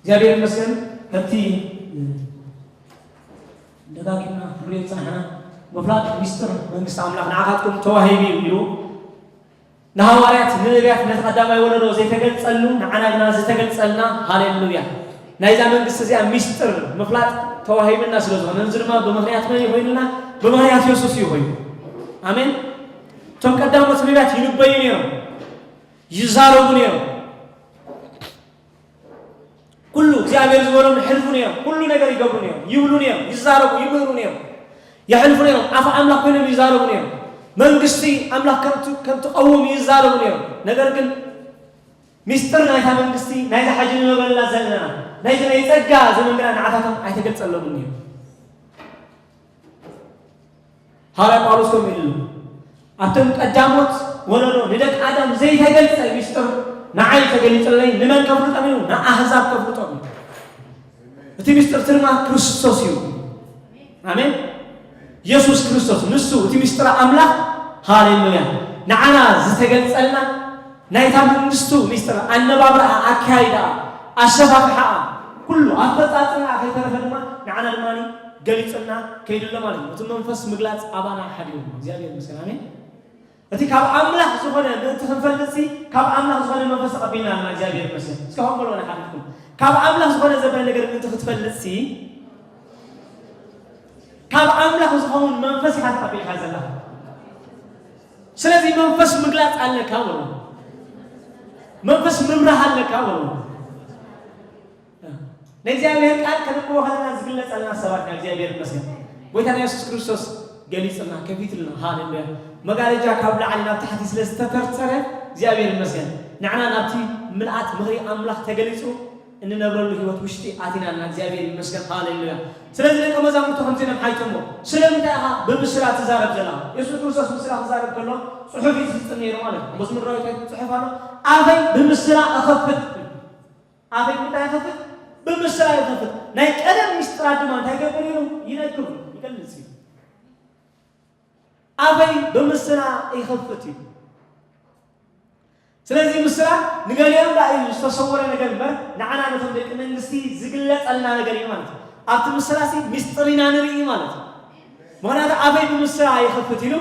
እግዚኣብሔር ይመስገን። ከምቲ ደጋጊምና ክንሪኦ ዝጸናሕና፣ ምፍላጥ ሚስጥር መንግስቲ ኣምላኽ ንዓኻትኩም ተዋሂቡ እዩ ኢሉ ንሃዋርያት፣ ንነቢያት፣ ነቲ ቀዳማይ ወለዶ ዘይተገልጸሉ ንዓና ግና ዝተገልጸልና። ሃሌሉያ! ናይዛ መንግስቲ እዚኣ ሚስጥር ምፍላጥ ተዋሂብና ስለ ዝኾነ፣ እዚ ድማ ብምኽንያት መን እዩ ኮይኑና? ብምኽንያት የሱስ እዩ ኮይኑ። ኣሜን። እቶም ቀዳሞት ነቢያት ይንበዩ ነይሮም፣ ይዛረቡ ነይሮም። ኩሉ እግዚኣብሔር ዝበሎም ይሕልፉ ነይሮም። ኩሉ ነገር ይገብሩ ነይሮም፣ ይብሉ ነይሮም፣ ይዛረቡ፣ ይምህሩ ነይሮም፣ የሕልፉ ነይሮም። ኣፍ ኣምላኽ ኮይኖም ይዛረቡ ነይሮም። መንግስቲ ኣምላኽ ከም ት-፣ ከም ትቐውም ይዛረቡ ነይሮም። ነገር ግን ሚስጥር ናይታ መንግስቲ፣ ናይዛ ሕጂ ንነበረላ ዘለና፣ ናይዚ ናይ ጸጋ ዘመን ግና ንዓታቶም ኣይተገልጸሎምን እዩ። ሃዋርያ ጳውሎስ ከምኡ ኢሉ፣ ኣብቶም ቀዳሞት ወለዶ ንደቂ ኣዳም ዘይተገልጸ ሚስጥር ንዓይ ተገሊጹለይ፣ ንመን ከፍልጦም ኢሉ? ንኣህዛብ ከፍልጦም ኢሉ። እቲ ሚስጥር ድማ ክርስቶስ እዩ። ኣሜን። የሱስ ክርስቶስ ንሱ እቲ ሚስጥር ኣምላኽ፣ ሃሌሉያ፣ ንዓና ዝተገልጸልና ናይታ መንግስቱ ሚስጥር፣ ኣነባብራኣ፣ ኣካይዳኣ፣ ኣሰፋፍሓኣ፣ ኩሉ ኣፈጻጽማኣ ከይተረፈ ድማ ንዓና ድማ ገሊጹልና ከይዱ ኣሎ ማለት እዩ። እቲ መንፈስ ምግላጽ ኣባና ሓዲሩ። እግዚኣብሔር ይመስገን። ኣሜን። እቲ ካብ ኣምላኽ ዝኾነ ምእንቲ ክንፈልጥሲ፣ ካብ ኣምላኽ ዝኾነ መንፈስ ተቐቢልና ኣለና። እግዚኣብሔር ይመስገን። እስከ ሆን በሎ ንሓድኩም፣ ካብ ኣምላኽ ዝኾነ ዘበለ ነገር ምእንቲ ክትፈልጥሲ፣ ካብ ኣምላኽ ዝኸውን መንፈስ ኢኻ ተቐቢልካ ዘለኻ። ስለዚ መንፈስ ምግላጽ ኣለካ በሎ። መንፈስ ምምራህ ኣለካ በሎ። ናይ እግዚኣብሔር ቃል ከነንብቦ ከለና ዝግለጸልና ሰባት ኢና። እግዚኣብሔር ይመስገን። ጎይታና የሱስ ክርስቶስ ገሊጽልና፣ ከፊትልና። ሃሌሉያ። መጋረጃ ካብ ላዕሊ ናብ ታሕቲ ስለ ዝተተርተረ እግዚኣብሔር ይመስገን። ንዓና ናብቲ ምልኣት ምኽሪ ኣምላኽ ተገሊጹ እንነብረሉ ህይወት ውሽጢ ኣቲናልና። እግዚኣብሔር ይመስገን። ሃሌሉያ። ስለዚ ደቀ መዛሙርቱ ከምዚ ኢሎም ሓይቶሞ፣ ስለምንታይ ኢኻ ብምስላ ትዛረብ ዘለኻ? የሱስ ክርስቶስ ምስላ ክዛረብ ከሎ ጽሑፍ እዩ ዝፍጽም ነይሩ ማለት እዩ። መዝሙር ዳዊት እንታይ ዝብል ጽሑፍ ኣሎ? ኣፈይ ብምስላ እኸፍት። ኣፈይ ብምንታይ ይኸፍት? ብምስላ ይኸፍት። ናይ ቀደም ሚስጥራት ድማ እንታይ ይገብር ኢሉ ይነግር፣ ይገልጽ እዩ። ኣፈይ ብምስላ ይኸፍት እዩ። ስለዚ ምስላ ንገሊኦም ደኣ እዩ ዝተሰወረ ነገር እምበር፣ ንዓና ነቶም ደቂ መንግስቲ ዝግለጸልና ነገር እዩ ማለት እዩ። ኣብቲ ምስላሲ ሚስጥር ኢና ንርኢ ማለት እዩ። ምኽንያቱ ኣፈይ ብምስላ ይኸፍት ኢሉ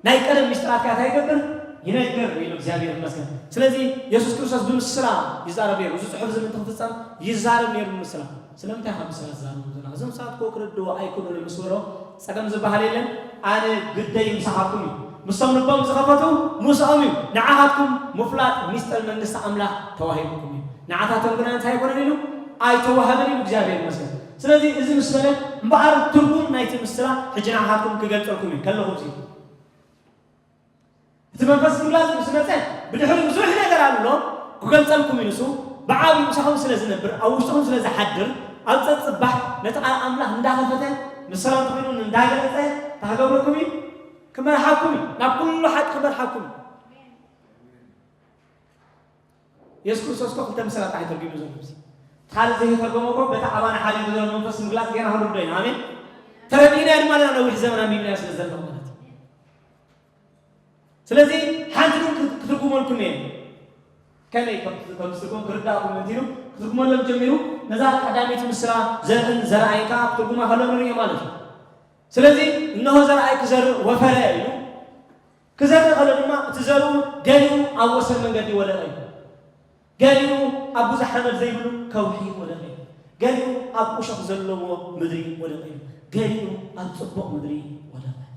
ናይ ቀደም ሚስጥራት ከኣ እንታይ ይገብር? ይነግር ኢሉ። እግዚኣብሔር ይመስገን። ስለዚ የሱስ ክርስቶስ ብምስላ ይዛረብ ነይሩ። እዚ ጽሑፍ እዚ ምእንቲ ክፍጸም ይዛረብ ነይሩ ብምስላ። ስለምንታይ ካብ ምስላ ትዛረቡ ዘለኹም? እዞም ሰባት እኮ ክርድዎ ኣይክእሉን እዮም ምስ በሎ፣ ጸገም ዝበሃል የለን። ኣነ ግደይ ምሳኻትኩም እዩ። ምስቶም ልቦም ዝኸፈቱ ምስኦም እዩ። ንዓኻትኩም ምፍላጥ ሚስጥር መንግስቲ ኣምላኽ ተዋሂብኩም እዩ። ንዓታቶም ግና እንታይ ኣይኮነን ኢሉ? ኣይተዋህበን ኢሉ። እግዚኣብሔር ይመስገን። ስለዚ እዚ ምስ በለ እምበኣር ትርጉም ናይቲ ምስላ ሕጂ ንዓኻትኩም ክገልጸልኩም እዩ ከለኹ እዚ እቲ መንፈስ ምግላጽ ምስ መጸ፣ ብድሕሪኡ ብዙሕ ነገር ኣሎ ክገልጸልኩም እዩ። ንሱ ብዓብዩ ምሳኹም ስለ ዝነብር፣ ኣብ ውሽጥኹም ስለ ዝሓድር፣ ኣብ ጸጽባሕ ነቲ ቃል ኣምላኽ እንዳኸፈተ፣ ንሰላም ኮይኑ እንዳገለጸ፣ እንታይ ክገብረኩም እዩ? ክመርሓኩም እዩ። ናብ ኩሉ ሓቂ ክመርሓኩም እዩ። የሱስ ክርስቶስ እኮ ክልተ ምስላ ጥራሕ ተርጉሙ ዘሎ። እዚ ካልእ ዘይተርጎመ እኮ በቲ ኣባና ሓዲሩ ዘሎ መንፈስ ምግላጽ ጌና ክንርዶ ኢና። ኣሜን። ተረዲእናዮ ድማ ኣለና፣ ነዊሕ ዘመን ኣንቢብናዮ ስለ ዘለና ማለት እዩ። ስለዚ ሓንቲ ግን ክት-፣ ክትርጉመልኩም እየ። ከመይ ከም፣ ከም ዝትርጎም ክርዳእኩም እንቲሉ ክትርጉመሎም ጀሚሩ፣ ነዛ ቀዳመይቲ ምስላ ዘርእን ዘርኣይን ከኣ ክትርጉማ ከሎ ንርእዮ ማለት እዩ። ስለዚ እነሆ ዘርኣይ ክዘርእ ወፈረ ኢሉ፣ ክዘርእ ከሎ ድማ እቲ ዘርኡ ገሊኡ ኣብ ወሰን መንገዲ ወደቐ እዩ። ገሊኡ ኣብ ብዙሕ ሓመድ ዘይብሉ ከውሒ ወደቐ እዩ። ገሊኡ ኣብ እሾኽ ዘለዎ ምድሪ ወደቐ እዩ። ገሊኡ ኣብ ጽቡቕ ምድሪ ወደቐ እዩ።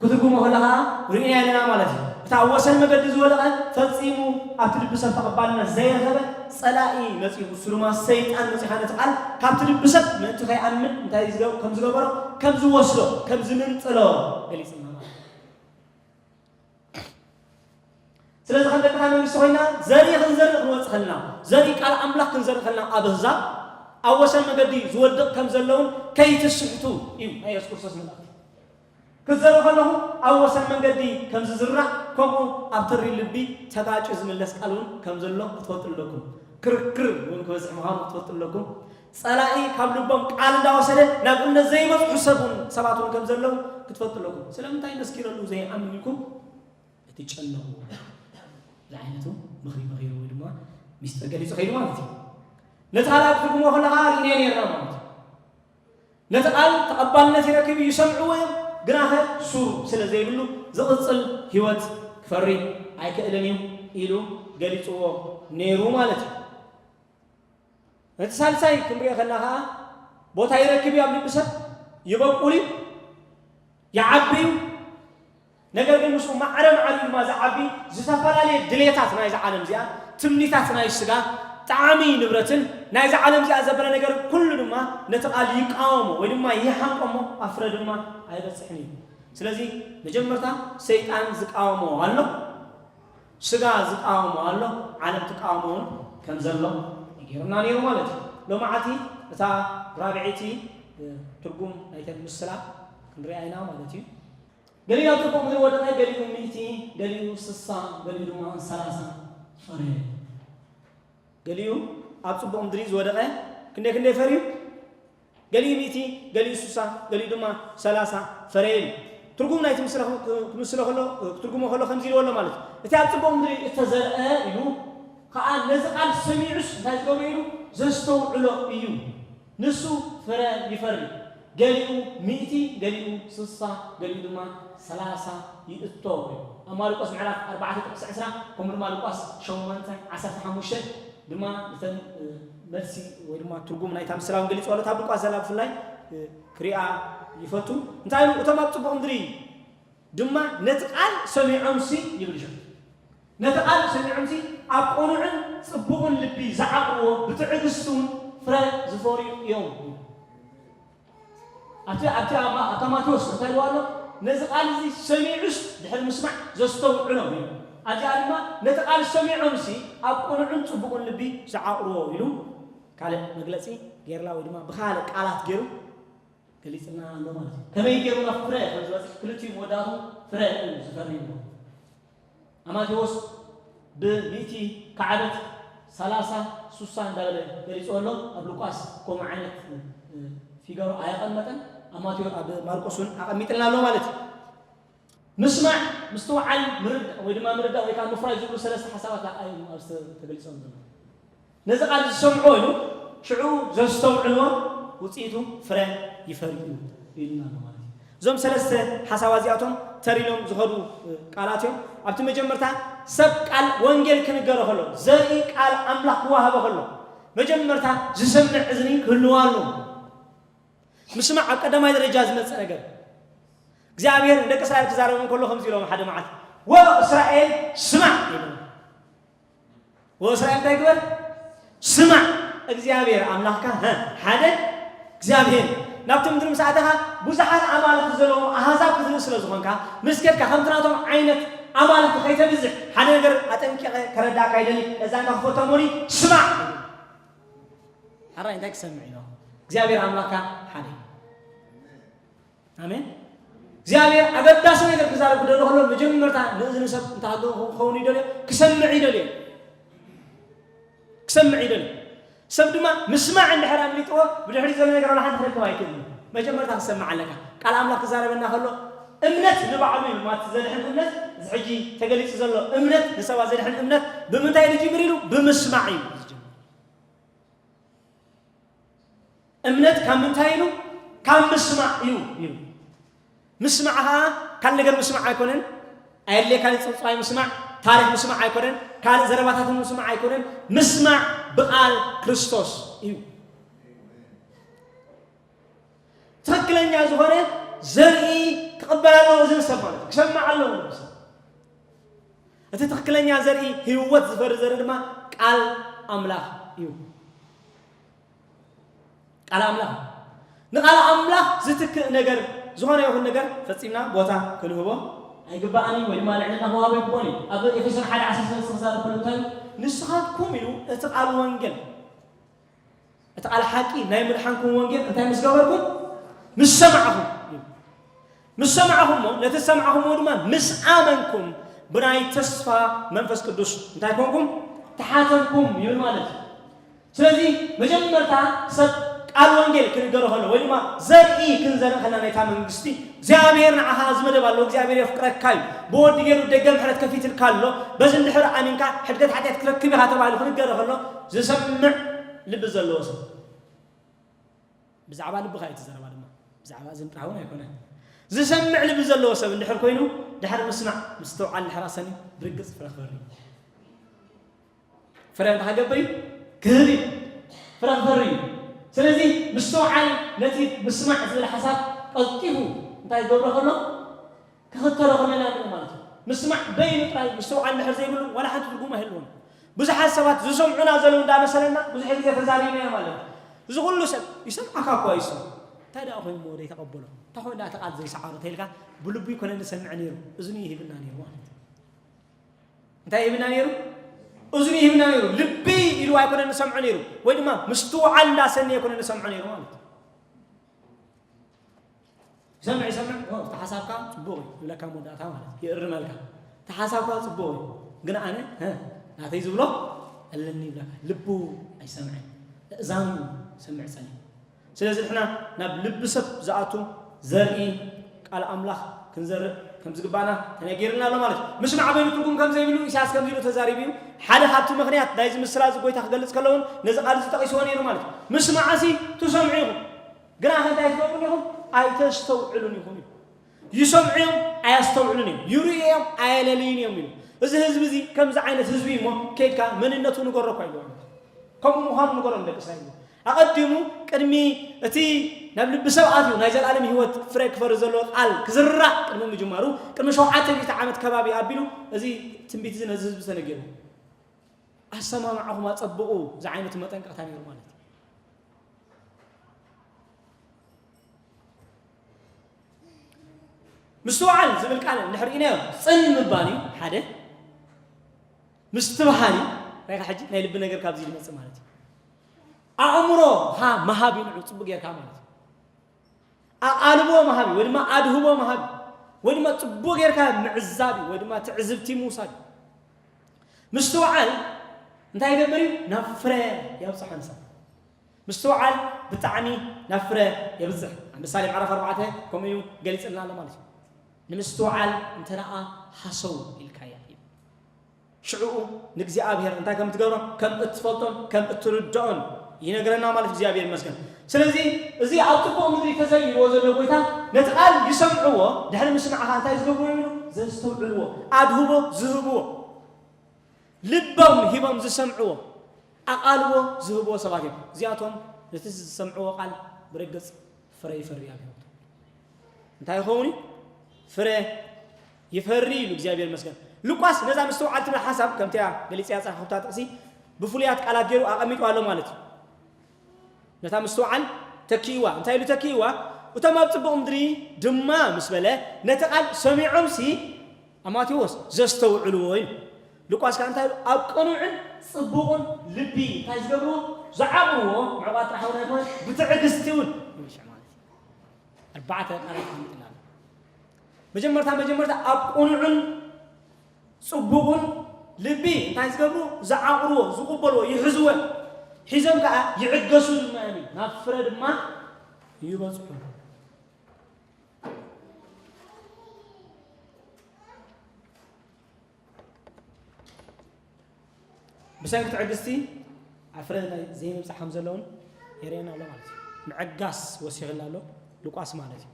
ክትርጉሞ ከለኻ ርኢና ኣለና ማለት እዩ። እቲ ኣብ ወሰን መገዲ ዝወደቐ ፈጺሙ ኣብቲ ልቢ ሰብ ተቐባልነት ዘይረኸበ ጸላኢ መጺኡ፣ እሱ ድማ ሰይጣን መጺኡ ነቲ ቃል ካብቲ ልቢ ሰብ ምእንቲ ከይኣምን እንታይ ዝገ-፣ ከም ዝገበሮ፣ ከም ዝወስዶ፣ ከም ዝምንጥሎ ገሊጽና ማለት እዩ። ስለዚ ከም ደቅታ መንግስቲ ኮይና ዘርኢ ክንዘርእ ክንወጽእ ከለና፣ ዘርኢ ቃል ኣምላኽ ክንዘርእ ከለና ኣብ ኣህዛብ ኣብ ወሰን መገዲ ዝወድቕ ከም ዘለውን ከይትስሕቱ እዩ ናይ የሱስ ክርስቶስ መልእኽቲ። ክትዘርእ ከለኹ ኣብ ወሰን መንገዲ ከም ዝዝራእ ከምኡ ኣብ ተሪር ልቢ ተጋጭ ዝምለስ ቃል እውን ከም ዘሎ ክትፈልጡ ኣለኩም። ክርክር እውን ክበዝሕ ምዃኑ ክትፈልጡ ኣለኩም። ጸላኢ ካብ ልቦም ቃል እንዳወሰደ ናብ እምነት ዘይበጽሑ ሰብ እውን፣ ሰባት እውን ከም ዘለዉ ክትፈልጡ ኣለኩም። ስለምንታይ መስኪረሉ ዘይኣምን ኢልኩም እቲ ጨነቑ ዝዓይነቱ ምኽሪ መኺሩ ወይ ድማ ሚስጥር ገሊጹ ከይዱ ማለት እዩ። ነቲ ቃል ኣብ ትርጉሞ ከለኻ ርኢናዮ ነርና ማለት እዩ። ነቲ ቃል ተቐባልነት ይረክብ እዩ፣ ይሰምዕዎ እዮም፣ ግናኸ ሱር ስለ ዘይብሉ ዝቕጽል ህይወት ክፈሪ ኣይክእልን እዩ ኢሉ ገሊጽዎ ነይሩ ማለት እዩ። እቲ ሳልሳይ ክንሪኦ ከለና ኸዓ ቦታ ይረክብ እዩ ኣብ ልቢ ሰብ፣ ይበቁል እዩ፣ ይዓቢ እዩ። ነገር ግን ምስኡ ማዕረ ማዕረ ድማ ዝዓቢ ዝተፈላለየ ድሌታት ናይዛ ዓለም እዚኣ፣ ትምኒታት ናይ ስጋ፣ ጣዕሚ ንብረትን ናይዛ ዓለም እዚኣ ዘበለ ነገር ኩሉ ድማ ነቲ ቃል ይቃወሞ ወይ ድማ ይሓንቆሞ፣ ኣብ ፍረ ድማ ኣይበጽሕን እዩ። ስለዚ መጀመርታ ሰይጣን ዝቃወሞ ኣሎ። ስጋ ዝቃወሞ ኣሎ፣ ዓለም ትቃወሞ እውን ከም ዘሎ ነጊሩና ነይሩ ማለት እዩ። ሎማዓቲ እታ ራብዐይቲ ትርጉም ናይተን ምስላ ክንሪኣ ኢና ማለት እዩ። ገሊኡ ኣብ ጽቡቕ ምድሪ ወደቐ፣ ገሊኡ ሚእቲ፣ ገሊኡ ስሳ፣ ገሊኡ ድማ ሰላሳ ፈረየ። ገሊኡ ኣብ ጽቡቕ ምድሪ ዝወደቐ ክንደይ ክንደይ ፈርዩ? ገሊኡ ሚእቲ፣ ገሊኡ ስሳ፣ ገሊኡ ድማ ሰላሳ ፈረየ ኢሉ። ትርጉም ናይቲ ምስላ ክም-፣ ክም-፣ ክምስሎ ከሎ፣ ክትርጉሞ ከሎ ከምዚ ኢልዎ ኣሎ ማለት እዩ። እቲ ኣብ ጽቡቕ ምድሪ እተዘርአ ኢሉ ከኣ ነዚ ቃል ሰሚዑስ እንታይ ዝገብሮ ኢሉ? ዘስተውዕሎ እዩ። ንሱ ፍረ ይፈሪ። ገሊኡ ሚእቲ፣ ገሊኡ ስሳ፣ ገሊኡ ድማ ሰላሳ ይእቶ። ኣብ ማርቆስ ምዕራፍ ኣርባዕተ ጥቕሲ ዕስራ፣ ከምኡ ድማ ሉቃስ ሸሞንተ ዓሰርተ ሓሙሽተ ድማ እተን፣ እ፣ መልሲ ወይ ድማ ትርጉም ናይታ ምስላ እውን ገሊጽዋ ኣሎ። እታ ሉቃስ ዘላ ብፍላይ፣ እ፣ ክሪኣ ይፈቱ። እንታይ ኢሉ? እቶም ኣብ ጽቡቕ ምድሪ ድማ ነቲ ቃል ሰሚዖምሲ ይብል እዩ። ነቲ ቃል ሰሚዖምሲ ኣብ ቅኑዕን ጽቡቕን ልቢ ዝዓቕብዎ ብትዕግስቲ እውን ፍረ ዝፈርዩ እዮም። ኣብቲ፣ ኣብቲ ኣማ-፣ ኣብታ ማቴዎስ እንታይ ኢልዋ ኣሎ? ነዚ ቃል እዚ ሰሚዑስ ድሕሪ ምስማዕ ዘስተውዕሎ እዩ። ኣብዚኣ ድማ ነቲ ቃል ሰሚዖምሲ ኣብ ቅኑዕን ጽቡቕን ልቢ ዝዓቕብዎ ኢሉ ካልእ መግለጺ ጌርላ ወይ ድማ ብኻልእ ቃላት ገይሩ ገሊጽልና ኣሎ ማለት እዩ። ከመይ ገይሩ ናብ ፍረ ከም ዝበጽሕ ክልቲኡ መወዳእቱ ፍረ እዩ ዝፈሪ ይብሎ። ኣብ ማቴዎስ ብሚእቲ ከዓበት ሰላሳ፣ ሱሳ እንዳበለ ገሊጽዎ ኣሎ። ኣብ ሉቃስ ከምኡ ዓይነት፣ እ፣ ፊገሮ ኣየቐመጠን። ኣብ ማቴዎ-፣ ኣብ ማርቆስ እውን ኣቐሚጥልና ኣሎ ማለት እዩ። ምስማዕ፣ ምስትውዓል፣ ምርዳእ ወይ ድማ ምርዳእ ወይ ከዓ ምፍራይ ዝብሉ ሰለስተ ሓሳባት እዮም ኣብዚ ተገሊጾም ዘለዉ። ነዚ ቃል ዝሰምዖ ኢሉ ሽዑ ዘስተውዕልዎ ውፅኢቱ ፍረ ይፈሪ እዩ ኢሉና ኣሎ ማለት እዩ። እዞም ሰለስተ ሓሳባት እዚኣቶም ተር ኢሎም ዝኸዱ፣ እ፣ ቃላት እዮም። ኣብቲ መጀመርታ ሰብ ቃል ወንጌል ክንገሮ ከሎ፣ ዘርኢ ቃል ኣምላኽ ክወሃቦ ከሎ፣ መጀመርታ ዝሰምዕ እዝኒ ክህልዎ ኣለዎ። ምስማዕ ኣብ ቀዳማይ ደረጃ ዝመጽእ ነገር። እግዚኣብሔር ንደቂ እስራኤል ክዛረቦም ከሎ ከምዚ ኢሎም ሓደ መዓልቲ፣ "ወእስራኤል ስማዕ" ኢሎም። "ወእስራኤል እንታይ ግበር? ስማዕ፣ እግዚኣብሔር ኣምላኽካ፣ ሀ፣ ሓደ እግዚኣብሔር። ናብቲ ምድሪ ምስ ኣተኻ ብዙሓት ኣማልኽቲ ዘለዎም ኣህዛብ ክትርኢ ስለ ዝኾንካ፣ ምስ ከድካ ከምቲ ናቶም ዓይነት ኣማልኽቲ ከይተብዝሕ ሓደ ነገር ኣጠንቂቐ ከረዳእካ ይደሊ። ነዛ እንካ ክፈቶ እሞኒ ስማዕ።" ሓራይ እንታይ ክሰምዕ ኢሎ? እግዚኣብሔር ኣምላኽካ ሓደ። ኣሜን። እግዚኣብሔር ኣገዳሲ ነገር ክዛረብ ክደሎ ከሎ መጀመርታ ንእዝኒ ሰብ እንታይ ክኸውን ይደልዮ? ክሰምዕ ይደልዮ። ክሰምዕ ይደልዮ። ሰብ ድማ ምስማዕ እንድሕር ኣምሊጥዎ ብድሕሪት ዘሎ ነገር ዋላ ሓንቲ ክረክብ ኣይክእልን እዩ። መጀመርታ ክሰምዕ ኣለካ። ቃል ኣምላኽ ክዛረበና ከሎ እምነት ንባዕሉ እዩ ማለት ዘድሕን እምነት፣ እዚ ሕጂ ተገሊጹ ዘሎ እምነት፣ ንሰባት ዘድሕን እምነት ብምንታይ እዩ ዝጅምር ኢሉ? ብምስማዕ እዩ ዝጅምር። እምነት ካብ ምንታይ ኢሉ? ካብ ምስማዕ እዩ ይብል። ምስማዕ ኸዓ ካልእ ነገር ምስማዕ ኣይኮነን። ኣየድልየካን እዩ፣ ጽውጽዋይ ምስማዕ፣ ታሪኽ ምስማዕ ኣይኮነን፣ ካልእ ዘረባታትን ምስማዕ ኣይኮነን። ምስማዕ ብቓል ክርስቶስ እዩ። ትኽክለኛ ዝኾነ ዘርኢ ክቕበል ኣለዎ፣ እዚ ሰብ ማለት እዩ። ክሰምዕ ኣለዎ፣ እዚ ሰብ። እቲ ትኽክለኛ ዘርኢ፣ ህይወት ዝፈሪ ዘርኢ ድማ ቃል ኣምላኽ እዩ። ቃል ኣምላኽ። ንቃል ኣምላኽ ዝትክእ ነገር፣ ዝኾነ ይኹን ነገር ፈጺምና ቦታ ክንህቦ ኣይግባእን እዩ፣ ወይ ድማ ልዕልና ክወሃቦ ኣይግባእን እዩ። ኣብ ኤፌሶን ሓደ ዓሰርተ ሰለስተ ክዛረብ ከሎ እንታይ እዩ? "ንስኻትኩም" ኢሉ፣ "እቲ ቃል ወንጌል፣ እቲ ቃል ሓቂ ናይ ምድሓንኩም ወንጌል እንታይ ምስ ገበርኩም? ምስ ሰማዕኹም" እዩ። ምስ ሰማዕኹምዎ፣ ነቲ ዝሰማዕኹምዎ ድማ ምስ ኣመንኩም፣ ብናይ ተስፋ መንፈስ ቅዱስ እንታይ ኮንኩም? ተሓተምኩም ይብል ማለት እዩ። ስለዚ መጀመርታ ሰብ ቃል ወንጌል ክንገሮ ከሎ ወይ ድማ ዘርኢ ክንዘርእ ከለና ናይታ መንግስቲ፣ እግዚኣብሔር ንዓኻ ዝመደብ ኣሎ፣ እግዚኣብሔር የፍቅረካ እዩ፣ ብወዲ ገይሩ ደገ ምሕረት ከፊትልካ ኣሎ፣ በዚ እንድሕር ኣሚንካ ሕድገት ሓጢኣት ክትረክብ ኢኻ ተባሂሉ ክንገሮ ከሎ ዝሰምዕ ልቢ ዘለዎ ሰብ። ብዛዕባ ልብኻ እዩ እቲ ዘረባ ድማ። ብዛዕባ እዝን ጥራሕ እውን ኣይኮነን። ዝሰምዕ ልቢ ዘለዎ ሰብ እንድሕር ኮይኑ፣ ድሕሪ ምስማዕ ምስትውዓል እንድሕር ኣሰንዩ፣ ብርግጽ ፍረ ክፈሪ እዩ። ፍረ እንታይ ክገብር እዩ? ክህብ እዩ። ፍረ ክፈሪ እዩ። ስለዚ ምስትውዓል ነቲ ምስማዕ ዝብል ሓሳብ ቀልጢፉ እንታይ ክገብሮ ከሎ? ክኽተሎ ከለና ንርኢ ማለት እዩ። ምስማዕ በይኑ ጥራይ ምስትውዓል እንድሕር ዘይብሉ ዋላ ሓንቲ ትርጉም ኣይህልዎን። ብዙሓት ሰባት ዝሰምዑና ዘለዉ እንዳመሰለና ብዙሕ ግዜ ተዛሪብናዮ ማለት እዩ። እዚ ኩሉ ሰብ ይሰምዓካ እኳ እዩ ሰብ። እንታይ ደኣ ኮይኑ እሞ ዘይተቐበሎ? እንታይ ኮይኑ ደኣ እቲ ቃል ዘይሰዓሮ? ተይልካ ብልቡ ይኮነ ዝሰምዕ ነይሩ፣ እዝኑ ይህብና ነይሩ ማለት እዩ። እንታይ ይህብና ነይሩ? እዝኑ ይህብና ነይሩ። ልቢ ኢሉ ኣይኮነ ንሰምዖ ነይሩ፣ ወይ ድማ ምስትውዓል እንዳሰነየ ኣይኮነ ንሰምዖ ነይሩ ማለት እዩ። ይሰምዕ ይሰምዕ፣ ኦ፣ እቲ ሓሳብካ ጽቡቕ እዩ ይብለካ፣ መወዳእታ ማለት እዩ፣ ይእርመልካ። እቲ ሓሳብካ ጽቡቕ እዩ፣ ግን ኣነ፣ እ፣ ናተይ ዝብሎ ኣለኒ ይብለካ። ልቡ ኣይሰምዕን፣ እዛኑ ይሰምዕ ጸኒሑ። ስለዚ ንሕና ናብ ልቢ ሰብ ዝኣቱ ዘርኢ ቃል ኣምላኽ ክንዘርእ ከም ዝግባና ተነጊርና ኣሎ ማለት እዩ። ምስማዕ በይኑ ትርጉም ከም ዘይብሉ ኢሳያስ ከምዚ ኢሉ ተዛሪቡ እዩ። ሓደ ካብቲ ምኽንያት ናይዚ ምስላ እዚ ጎይታ ክገልጽ ከሎ እውን ነዚ ቃል እዚ ጠቒስዎ ነይሩ ማለት እዩ። ምስማዕሲ ትሰምዑ ኢኹም፣ ግና ከ እንታይ ትገብሩ ኢኹም? ኣይተስተውዕሉን ኢኹም እዩ። ይሰምዑ እዮም፣ ኣየስተውዕሉን እዮም። ይርእዩ እዮም፣ ኣየለልዩን እዮም ኢሉ። እዚ ህዝቢ እዚ ከምዚ ዓይነት ህዝቢ እዩ እሞ ከይድካ መንነቱ ንገሮ እኳ ኢልዎ። ከምኡ ምዃኑ ንገሮ ንደቂ እስራኤል እዩ። ኣቐዲሙ ቅድሚ እቲ ናብ ልቢ ሰብ ኣትዩ ናይ ዘላለም ህይወት ፍረ ክፈሪ ዘለዎ ቃል ክዝራእ ቅድሚ ምጅማሩ፣ ቅድሚ ሸውዓተ ሚእቲ ዓመት ከባቢ ኣቢሉ እዚ ትንቢት እዚ ነዚ ህዝቢ ተነጊሩ። ኣሰማምዓኹም ኣጸብቑ ዝዓይነቱ መጠንቀቕታ ነይሩ ማለት እዩ። ምስትውዓል ዝብል ቃል እንድሕር ርኢናዮ፣ ጽን ምባል እዩ ሓደ። ምስትብሃል እዩ። ራይካ ሕጂ ናይ ልቢ ነገር ካብዚ ዝመጽእ ማለት እዩ። ኣእምሮኻ ምሃብ እዩ ንዑ ጽቡቕ ጌርካ ማለት እዩ። ኣቓልቦ ምሃብ እዩ፣ ወይ ድማ ኣድህቦ ምሃብ እዩ፣ ወይ ድማ ጽቡቕ ጌርካ ምዕዛብ እዩ፣ ወይ ድማ ትዕዝብቲ ምውሳድ እዩ። ምስትውዓል እንታይ ይገብር እዩ? ናብ ፍረ የብጽሓ ንሰብ። ምስትውዓል ብጣዕሚ ናብ ፍረ የብጽሕ። ኣብ ምሳሌ ምዕራፍ ኣርባዕተ ከምኡ እዩ ገሊጽልና ኣሎ ማለት እዩ። ንምስትውዓል እንተ ደኣ ሃሰው ኢልካያ እዩ። ሽዕኡ ንእግዚኣብሔር እንታይ ከም እትገብሮ፣ ከም እትፈልጦን ከም እትርድኦን ይነግረና ማለት እዩ። እግዚኣብሔር ይመስገን። ስለዚ እዚ ኣብ ጽቡቕ ምድሪ ተዘይርዎ ዘሎ ጎይታ ነቲ ቃል ይሰምዕዎ፣ ድሕሪ ምስማዕኻ እንታይ ዝገብርዎ ይብሉ? ዘስተውዕልዎ፣ ኣድህቦ ዝህብዎ፣ ልቦም ሂቦም ዝሰምዕዎ፣ ኣቓልቦ ዝህብዎ ሰባት እዮም። እዚኣቶም ነቲ ዝሰምዕዎ ቃል ብርግጽ ፍረ ይፈሪ ኣብ ህይወቶም። እንታይ ይኸውን እዩ? ፍረ ይፈሪ ኢሉ እግዚኣብሔር ይመስገን። ሉቃስ ነዛ ምስትውዓል ትብል ሓሳብ ከምቲ እያ ገሊጽያ ዝጸሓፍኩታ ጥቕሲ ብፍሉያት ቃላት ገይሩ ኣቐሚጡ ኣሎ ማለት እዩ። ነታ ምስትውዓል ተኪእዋ። እንታይ ኢሉ ተኪእዋ? እቶም ኣብ ጽቡቕ ምድሪ ድማ ምስ በለ ነቲ ቃል ሰሚዖምሲ ኣብ ማቴዎስ ዘስተውዕልዎ እዩ። ሉቃስ ከኣ እንታይ ኢሉ? ኣብ ቅኑዕን ጽቡቕን ልቢ እንታይ ዝገብርዎ? ዝዓቕርዎ፣ ምዕቋር ጥራሕ እውን ኣይኮነን፣ ብትዕግስቲ እውን ይምሽዕ ማለት እዩ። ኣርባዕተ ቃላት ኣቐሚጥና ኣሎ። መጀመርታ፣ መጀመርታ ኣብ ቅኑዕን ጽቡቕን ልቢ እንታይ ዝገብሩ? ዝዓቕርዎ፣ ዝቕበልዎ፣ ይሕዝዎ። ሒዞም ከኣ ይዕገሱ ድማ እዮም። ናብ ፍረ ድማ ይበጽሑ። ብሰንኪ ትዕግስቲ ኣብ ፍረ ናይ ዘይምብጻሕ ከም ዘለውን የርእየና ኣሎ ማለት እዩ። ምዕጋስ ወሲኽላ ኣሎ ሉቃስ ማለት እዩ።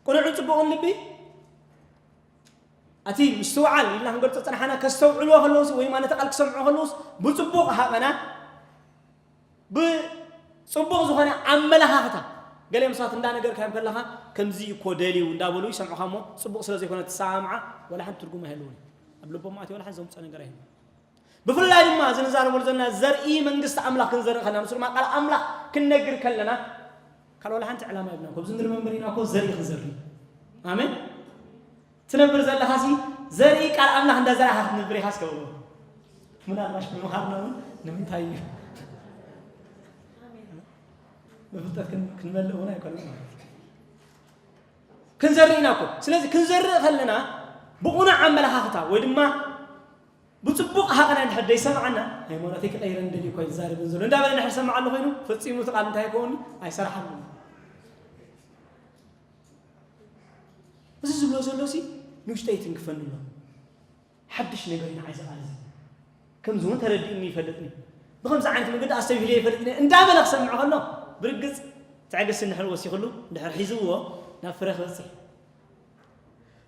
ቅኑዕን ጽቡቕን ልቢ፣ እቲ ምስትውዓል ኢልና ክንገልጾ ዝጸናሕና ከስተውዕልዎ ከለውስ ወይ ማለት ቃል ክሰምዑ ከለውስ ብጽቡቕ ሃቐና ብጽቡቕ ዝኾነ ኣመለኻኽታ። ገሊኦም ሰባት እንዳነገርካዮም ከለኻ ከምዚ እኮ ደልዩ እንዳበሉ ይሰምዑኻ እሞ ጽቡቕ ስለ ዘይኮነ ትሰማምዓ ወላ ሓንቲ ትርጉም ኣይህልውን እዩ። ኣብ ልቦም ኣትዩ ወላ ሓንቲ ዘምጽኦ ነገር ኣይህልውን። ብፍላይ ድማ እዚ ንዛረበሉ ዘለና ዘርኢ መንግስቲ ኣምላኽ ክንዘርእ ከለና፣ ንሱ ድማ ቃል ኣምላኽ ክንነግር ከለና ካልእ ወላ ሓንቲ ዕላማ የብልናን። ከምዚ ንርኢ መንበሪና እኮ ዘርኢ ክንዘርእ። ኣሜን። ትነብር ዘለኻሲ ዘርኢ ቃል ኣምላኽ እንዳዘራእኻ ክትነብር ኢኻ እስከ በልዎ። ምናልባሽ ብምኻርና እውን ንምንታይ እዩ ብፍልጠት ክን- ክንመልእ እውን ኣይኮነን ማለት እዩ። ክንዘርእ ኢና እኮ። ስለዚ ክንዘርእ ከለና ብቑኑዕ ኣመለኻኽታ ወይ ድማ ብጽቡቕ ሃቐና እንድሕር ደይሰማዕና፣ ሃይማኖተይ ክቐይረን ደልዩ እኮ እዩ ዝዛረብን ዘሎ እንዳበለ እንድሕር ዝሰማዓሉ ኮይኑ፣ ፈጺሙ እቲ ቃል እንታይ ይኸውን? ኣይሰራሓሉን። እዚ ዝብሎ ዘሎሲ ንውሽጠይ ይትንክፈኒ ኣሎ። ሓድሽ ነገር እዩ ንዓይ እዚ ቃል እዚ። ከምዚ እውን ተረዲኡኒ ይፈልጥኒ። ብኸምዚ ዓይነት መንገዲ ኣስተብሂለ ይፈልጥ እየ እንዳበለ ክሰምዕ ከሎ፣ ብርግጽ ትዕግስቲ እንድሕር ወሲኽሉ፣ እንድሕር ሒዝዎ፣ ናብ ፍረ ክበጽሕ።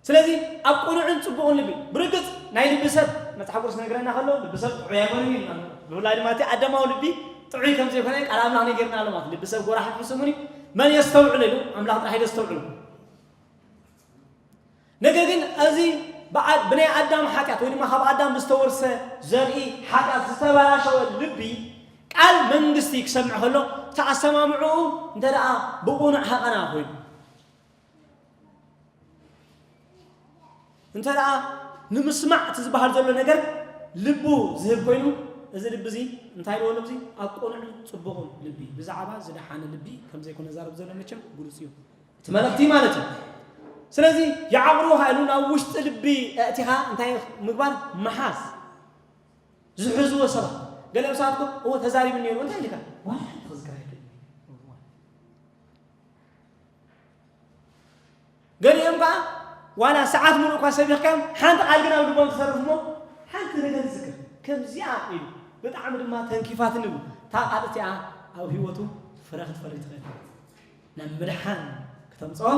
ስለዚ ኣብ ቅኑዕን ጽቡቕን ልቢ፣ ብርግጽ ናይ ልቢ ሰብ መጽሓፍ ቅዱስ ነግረና ከሎ፣ ልቢ ሰብ ጥዑይ ኣይኮነን ኢልና ኣሎ። ብፍላይ ድማ እቲ ኣዳማዊ ልቢ ጥዑይ ከም ዘይኮነ ቃል ኣምላኽ ነጊርና ኣሎ ማለት። ልቢ ሰብ ጎራሕ ሕሱሙኒ መን የስተውዕል ኢሉ፣ ኣምላኽ ጥራሕ እዩ ዘስተውዕሉ። ነገር ግን እዚ ብኣ-፣ ብናይ ኣዳም ሓጢኣት ወይ ድማ ካብ ኣዳም ብዝተወርሰ ዘርኢ ሓጢኣት ዝተበላሸወ ልቢ ቃል መንግስቲ ክሰምዕ ከሎ፣ እቲ ኣሰማምዕኡ እንተ ደኣ ብቕኑዕ ሃቐና ኮይኑ፣ እንተ ደኣ ንምስማዕ እቲ ዝበሃል ዘሎ ነገር ልቡ ዝህብ ኮይኑ፣ እዚ ልቢ እዚ እንታይ ኢልዎ ኣሎ? እዚ ኣብ ቅኑዕን ጽቡቕን ልቢ፣ ብዛዕባ ዝደሓነ ልቢ ከም ዘይኮነ ዛረብ ዘሎ መቸም ግሉጽ እዩ። እቲ መልእኽቲ ማለት እዩ። ስለዚ ይዓቕርቡኻ ኢሉ ናብ ውሽጢ ልቢ ኣእቲኻ እንታይ ምግባር? ምሓዝ። ዝሕዝዎ ሰባት። ገሊኦም ሰባት እኮ፣ "እዎ ተዛሪቡ ነይሩ፣ እንታይ ኢልካ?" ዋላ ሓንቲ ክዝክር ኣይክእልን። ገሊኦም ከኣ ዋላ ሰዓት ሙሉእ እኳ ሰቢኽካዮም፣ ሓንቲ ቃል ግን ኣብ ልቦም ትተርፍ እሞ፣ ሓንቲ ነገር ዝዝክር። ከምዚኣ ኢሉ፣ ብጣዕሚ ድማ ተንኪፋትኒ ኢሉ። እታ ቃል እቲኣ ኣብ ህይወቱ ፍረ ክትፈሪ ትኽእል። ናብ ምድሓን ክተምጽኦ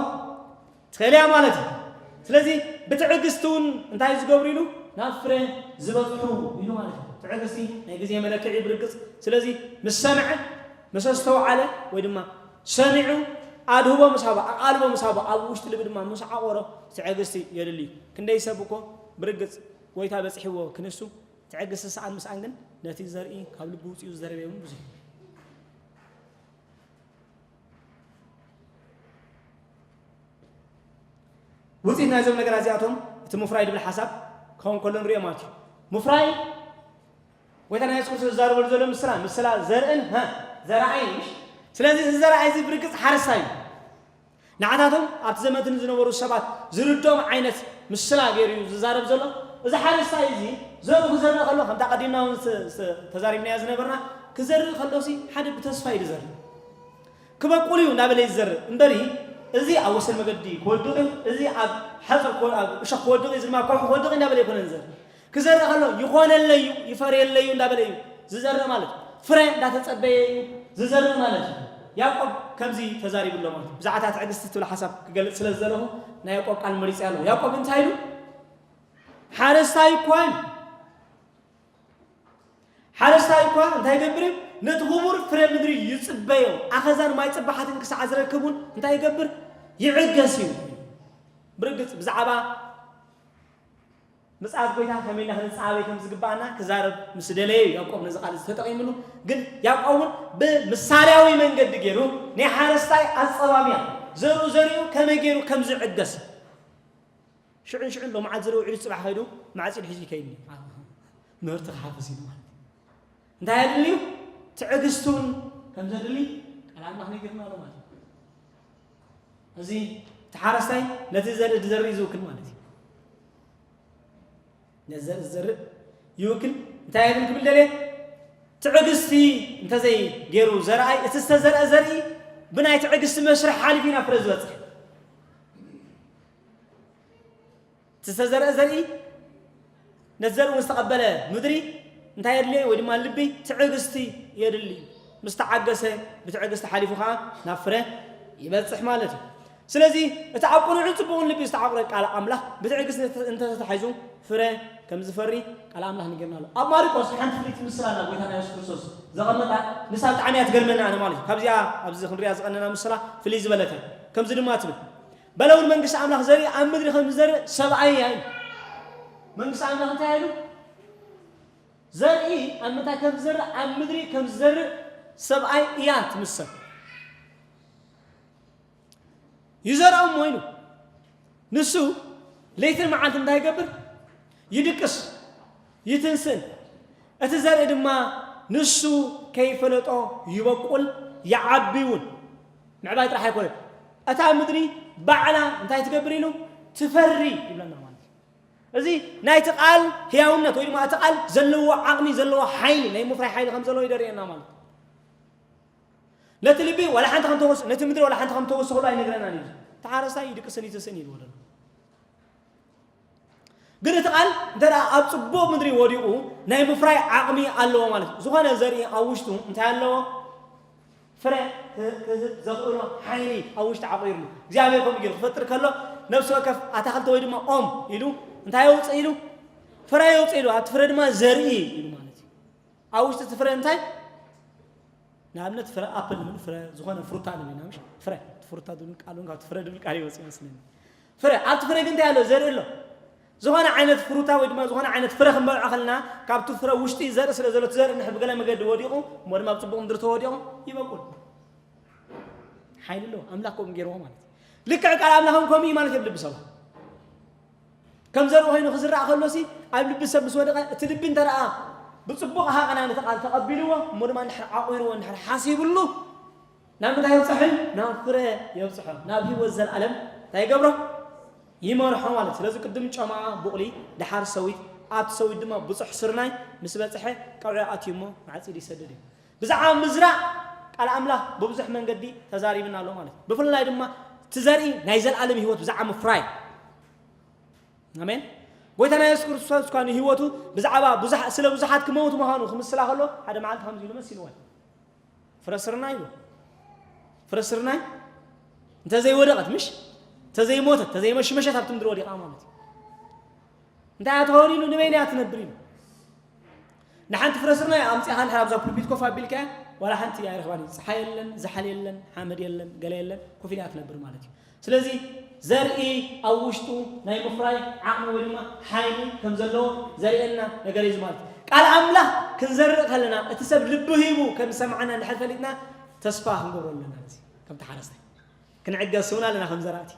ትኽእል እያ ማለት እዩ። ስለዚ ብትዕግስቲ እውን እንታይ ዝገብሩ ኢሉ? ናብ ፍረ ዝበጽሑ ኢሉ ማለት እዩ። ትዕግስቲ ናይ ግዜ መለክዒ ብርግጽ። ስለዚ ምስ ሰምዐ፣ ምስ ኣስተውዓለ ወይ ድማ ሰሚዑ ኣድህቦ ምስ ሃቦ፣ ኣቓልቦ ምስ ሃቦ፣ ኣብ ውሽጢ ልቢ ድማ ምስ ዓቖሮ ትዕግስቲ የድሊ እዩ። ክንደይ ሰብ እኮ ብርግጽ ጎይታ በጺሕዎ ክንሱ ትዕግስቲ ሰኣን ምስኣን ግን ነቲ ዘርኢ ካብ ልቢ ውጽኡ ዝዘረበ እውን ብዙሕ እዩ። ውፅኢት ናይዞም ነገራት እዚኣቶም እቲ ምፍራይ ድብል ሓሳብ ክኸውን ከሎ ንሪኦ ማለት እዩ። ምፍራይ ጎይታና የሱስ ክርስቶስ ዝዛረበሉ ዘሎ ምስላ፣ ምስላ ዘርእን፣ ሀ፣ ዘርኣይን እዩ። ስለዚ እዚ ዘርኣይ እዚ ብርግፅ ሓረስታይ እዩ። ንዓታቶም ኣብቲ ዘመን ዝነበሩ ሰባት ዝርድኦም ዓይነት ምስላ ገይሩ እዩ ዝዛረብ ዘሎ። እዚ ሓረስታይ እዚ ዘርኡ ክዘርእ ከሎ፣ ከምታ ቀዲምና እውን ስ-፣ ስ-፣ ተዛሪብናዮ ዝነበርና፣ ክዘርእ ከሎሲ ሓደ ብተስፋ እዩ ዝዘርእ። ክበቁል እዩ እንዳበለ እዩ ዝዘርእ እምበሪ፣ እዚ ኣብ ወሰን መገዲ ክወድቕ እዩ፣ እዚ ኣብ ሓፁር ክወ-፣ ኣብ እሾኽ ክወድቕ እዩ፣ እዚ ድማ ኣብ ከውሒ ክወድቕ እዩ እንዳበለ ኣይኮነን ዝዘርእ። ክዘርእ ከሎ ይኾነለይ እዩ፣ ይፈርየለይ እዩ እንዳበለ እዩ ዝዘርእ ማለት እዩ። ፍረ እንዳተጸበየ እዩ ዝዘርእ ማለት እዩ። ያዕቆብ ከምዚ ተዛሪቡ ኣሎ ማለት እዩ። ብዛዕባ እታ ትዕግስቲ ትብል ሓሳብ ክገልጽ ስለ ዝደለኹ ናይ ያዕቆብ ቃል መሪጸ ኣለኹ። ያዕቆብ እንታይ ኢሉ? ሓረስታይ እኳ እዩ። ሓረስታይ እኳ እንታይ ይገብር እዩ? ነቲ ክቡር ፍረ ምድሪ ይጽበዮ። ኣኸዛን ማይ ጽባሓትን ክሳዕ ዝረክብ እውን እንታይ ይገብር? ይዕገስ እዩ። ብርግጽ ብዛዕባ ምጽኣት ጎይታ ከመይ ኢልና ክንጸባበይ ከም ዝግብኣና ክዛረብ ምስ ደለየ እዩ ያዕቆብ ነዚ ቃል እዚ ተጠቒምሉ። ግን ያዕቆብ እውን ብምሳሌያዊ መንገዲ ገይሩ ናይ ሓረስታይ ኣጸባብያ ዘርኡ ዘሪኡ ከመይ ገይሩ ከም ዝዕገስ ሽዑን ሽዑን ሎምዓት ዝርኡ ውዒሉ ጽባሕ ከይዱ ማዕጺድ ሒዙ ይከይድ እዩ። ምህርቲ ክሓፍስ ኢሉ ማለት እዩ። እንታይ የድልዩ? ትዕግስቲ እውን ከም ዘድሊ ቃል ኣምላኽ ነጊርና ኣሎ ማለት እዩ። እዚ እቲ ሓረስታይ ነቲ ዘርኢ ዝዘርእ ዝውክል ማለት እዩ። ነቲ ዘርኢ ዝዘርእ ይውክል። እንታይ የድሊ ክብል ደልየ? ትዕግስቲ እንተዘይ ገይሩ ዘርኣይ፣ እቲ ዝተዘርአ ዘርኢ ብናይ ትዕግስቲ መስርሕ ሓሊፉ ኢና ፍረ ዝበጽሕ። እቲ ዝተዘርአ ዘርኢ፣ ነቲ ዘርኢ እውን ዝተቐበለ ምድሪ እንታይ የድልየ? ወይ ድማ ልቢ ትዕግስቲ የድሊ። ምስ ተዓገሰ፣ ብትዕግስቲ ሓሊፉ ኸዓ ናብ ፍረ ይበጽሕ ማለት እዩ። ስለዚ፣ እቲ ኣብ ቅኑዕን ጽቡቕን ልቢ ዝተዓቑረ ቃል ኣምላኽ ብትዕግስቲ እንተ-፣ እንተተታሒዙ ፍረ ከም ዝፈሪ ቃል ኣምላኽ ነጊርና ኣሎ። ኣብ ማርቆስ ሓንቲ ፍልይቲ ምስላ ናብ ጎይታና የሱስ ክርስቶስ ዘቐመጣ ንሳ ብጣዕሚ እያ ትገርመና ኣነ ማለት እዩ። ካብዚኣ ኣብዚ ክንሪኣ ዝቐነና ምስላ ፍልይ ዝበለት እያ። ከምዚ ድማ ትብል፣ በለ እውን መንግስቲ ኣምላኽ ዘርኢ ኣብ ምድሪ ከም ዝዘርእ ሰብኣይ እያ እዩ። መንግስቲ ኣምላኽ እንታይ ኢሉ? ዘርኢ ኣብ ምንታይ ከም ዝዘርእ፣ ኣብ ምድሪ ከም ዝዘርእ ሰብኣይ እያ ትምሰል። ይዘርኦ እሞ ኢሉ። ንሱ ለይትን መዓልትን እንታይ ይገብር? ይድቅስ፣ ይትንስን። እቲ ዘርኢ ድማ ንሱ ከይፈለጦ ይበቁል፣ ይዓቢ እውን። ምዕባይ ጥራሕ ኣይኮነን። እታ ምድሪ ባዕላ እንታይ ትገብር ኢሉ? ትፈሪ ይብለና ማለት እዩ። እዚ ናይቲ ቃል ህያውነት ወይ ድማ እቲ ቃል ዘለዎ ዓቕሚ፣ ዘለዎ ሓይሊ፣ ናይ ምፍራይ ሓይሊ ከም ዘለዎ ይደርእየና ማለት እዩ። ነቲ ልቢ ዋላ ሓንቲ ከም ተወስ-፣ ነቲ ምድሪ ዋላ ሓንቲ ከም ተወስኸሉ ኣይነግረናን እዩ። እቲ ሓረስታይ ይድቅስን ይትንስን እዩ ዝወደሉ። ግን እቲ ቃል እንተ ደኣ ኣብ ጽቡቕ ምድሪ ወዲቑ፣ ናይ ምፍራይ ዓቕሚ ኣለዎ ማለት እዩ። ዝኾነ ዘርኢ ኣብ ውሽጡ እንታይ ኣለዎ? ፍረ ክህብ ዘኽእሎ ሓይሊ ኣብ ውሽጢ ዓቑርሉ። እግዚኣብሔር ከምኡ ገይሩ ክፈጥር ከሎ ነፍሲ ወከፍ ኣታኽልቲ ወይ ድማ ኦም ኢሉ እንታይ የውፅእ ኢሉ? ፍረ የውፅእ ኢሉ። ኣብቲ ፍረ ድማ ዘርኢ ኢሉ ማለት እዩ። ኣብ ውሽጢ እቲ ፍረ እንታይ? ንኣብነት ፍረ ኣፕል ንብል፣ ፍረ ዝኾነ ፍሩታ ንብል ኢና፣ ምሽ? ፍረ፣ እቲ ፍሩታ ዝብል ቃል እውን ካብቲ ፍረ ዝብል ቃል ይወፅእ ይመስለኒ። ፍረ፣ ኣብቲ ፍረ ግን እንታይ ኣሎ? ዘርኢ ኣሎ። ዝኾነ ዓይነት ፍሩታ ወይ ድማ ዝኾነ ዓይነት ፍረ ክንበልዖ ከለና ካብቲ ፍረ ውሽጢ ዘርኢ ስለ ዘሎ እቲ ዘርኢ ንድሕር ብገለ መገዲ ወዲቑ እሞ ድማ ኣብ ፅቡቕ ምድሪ ተወዲቑ ይበቁል። ሓይሊ ኣለዎ። ኣምላኽ ከምኡ ገይርዎ ማለት እዩ። ልክዕ ቃል ኣምላኽ እውን ከምኡ እዩ ማለት እዩ ኣብ ልቢ ሰባት። ከም ዘርኢ ኮይኑ ክዝራእ ከሎሲ ኣብ ልቢ ሰብ ምስ ወደቐ እቲ ልቢ እንተ ደኣ ብፅቡቕ ሃቐና ነቲ ቃል ተቐቢልዎ እሞ ድማ እንድሕር ዓቑርዎ እንድሕር ሓሲብሉ ናብ ምንታይ የብፅሕ? ናብ ፍረ የብፅሖ። ናብ ህይወት ዘለኣለም እንታይ ይገብሮ? ይመርሖ ማለት። ስለዚ ቅድም ጨማ ቡቕሊ፣ ደሓር ሰዊት፣ ኣብቲ ሰዊት ድማ ብዙሕ ስርናይ ምስ በፅሐ ቀውዒ ኣትዩ እሞ ንዓፂድ ይሰድድ እዩ። ብዛዕባ ምዝራእ ቃል ኣምላኽ ብብዙሕ መንገዲ ተዛሪብና ኣሎ ማለት እዩ። ብፍላይ ድማ እቲ ዘርኢ ናይ ዘለኣለም ህይወት ብዛዕባ ምፍራይ። ኣሜን። ጎይታና የሱስ ክርስቶስ እኳ ንህይወቱ ብዛዕባ ብዙሓ-፣ ስለ ብዙሓት ክመውት ምዃኑ ክምስላ ከሎ ሓደ መዓልቲ ከምዚ ኢሉ መሲልዎ። ፍረ ስርናይ ኢሉ። ፍረ ስርናይ እንተዘይወደቐት፣ ምሽ? እንተዘይሞተት፣ እንተዘይመሽመሸት ኣብቲ ምድሪ ወዲቓ ማለት እዩ። እንታይ እያ ትኸውን ኢሉ? ንበይና እያ ትነብር ኢሉ። ንሓንቲ ፍረ ስርናይ ኣምጺእኻ እንድሕር ኣብዛ ፑልፒት ኮፍ ኣቢልካ ዋላ ሓንቲ ኣይረኽባን እዩ። ጸሓይ የለን፣ ዛሕሊ የለን፣ ሓመድ የለን፣ ገለ የለን፣ ኮፍ ኢላ እያ ትነብር ማለት እዩ። ስለዚ ዘርኢ ኣብ ውሽጡ ናይ ምፍራይ ዓቕሚ ወይ ድማ ሓይሊ ከም ዘለዎ ዘርእየና ነገር እዩ ማለት እዩ። ቃል ኣምላኽ ክንዘርእ ከለና እቲ ሰብ ልቢ ሂቡ ከም ዝሰምዓና እንድሕር ፈሊጥና ተስፋ ክንገብሮ ኣለና። እዚ ከምቲ ሓረስታይ ክንዕገስ እውን ኣለና ከም ዘራእቲ።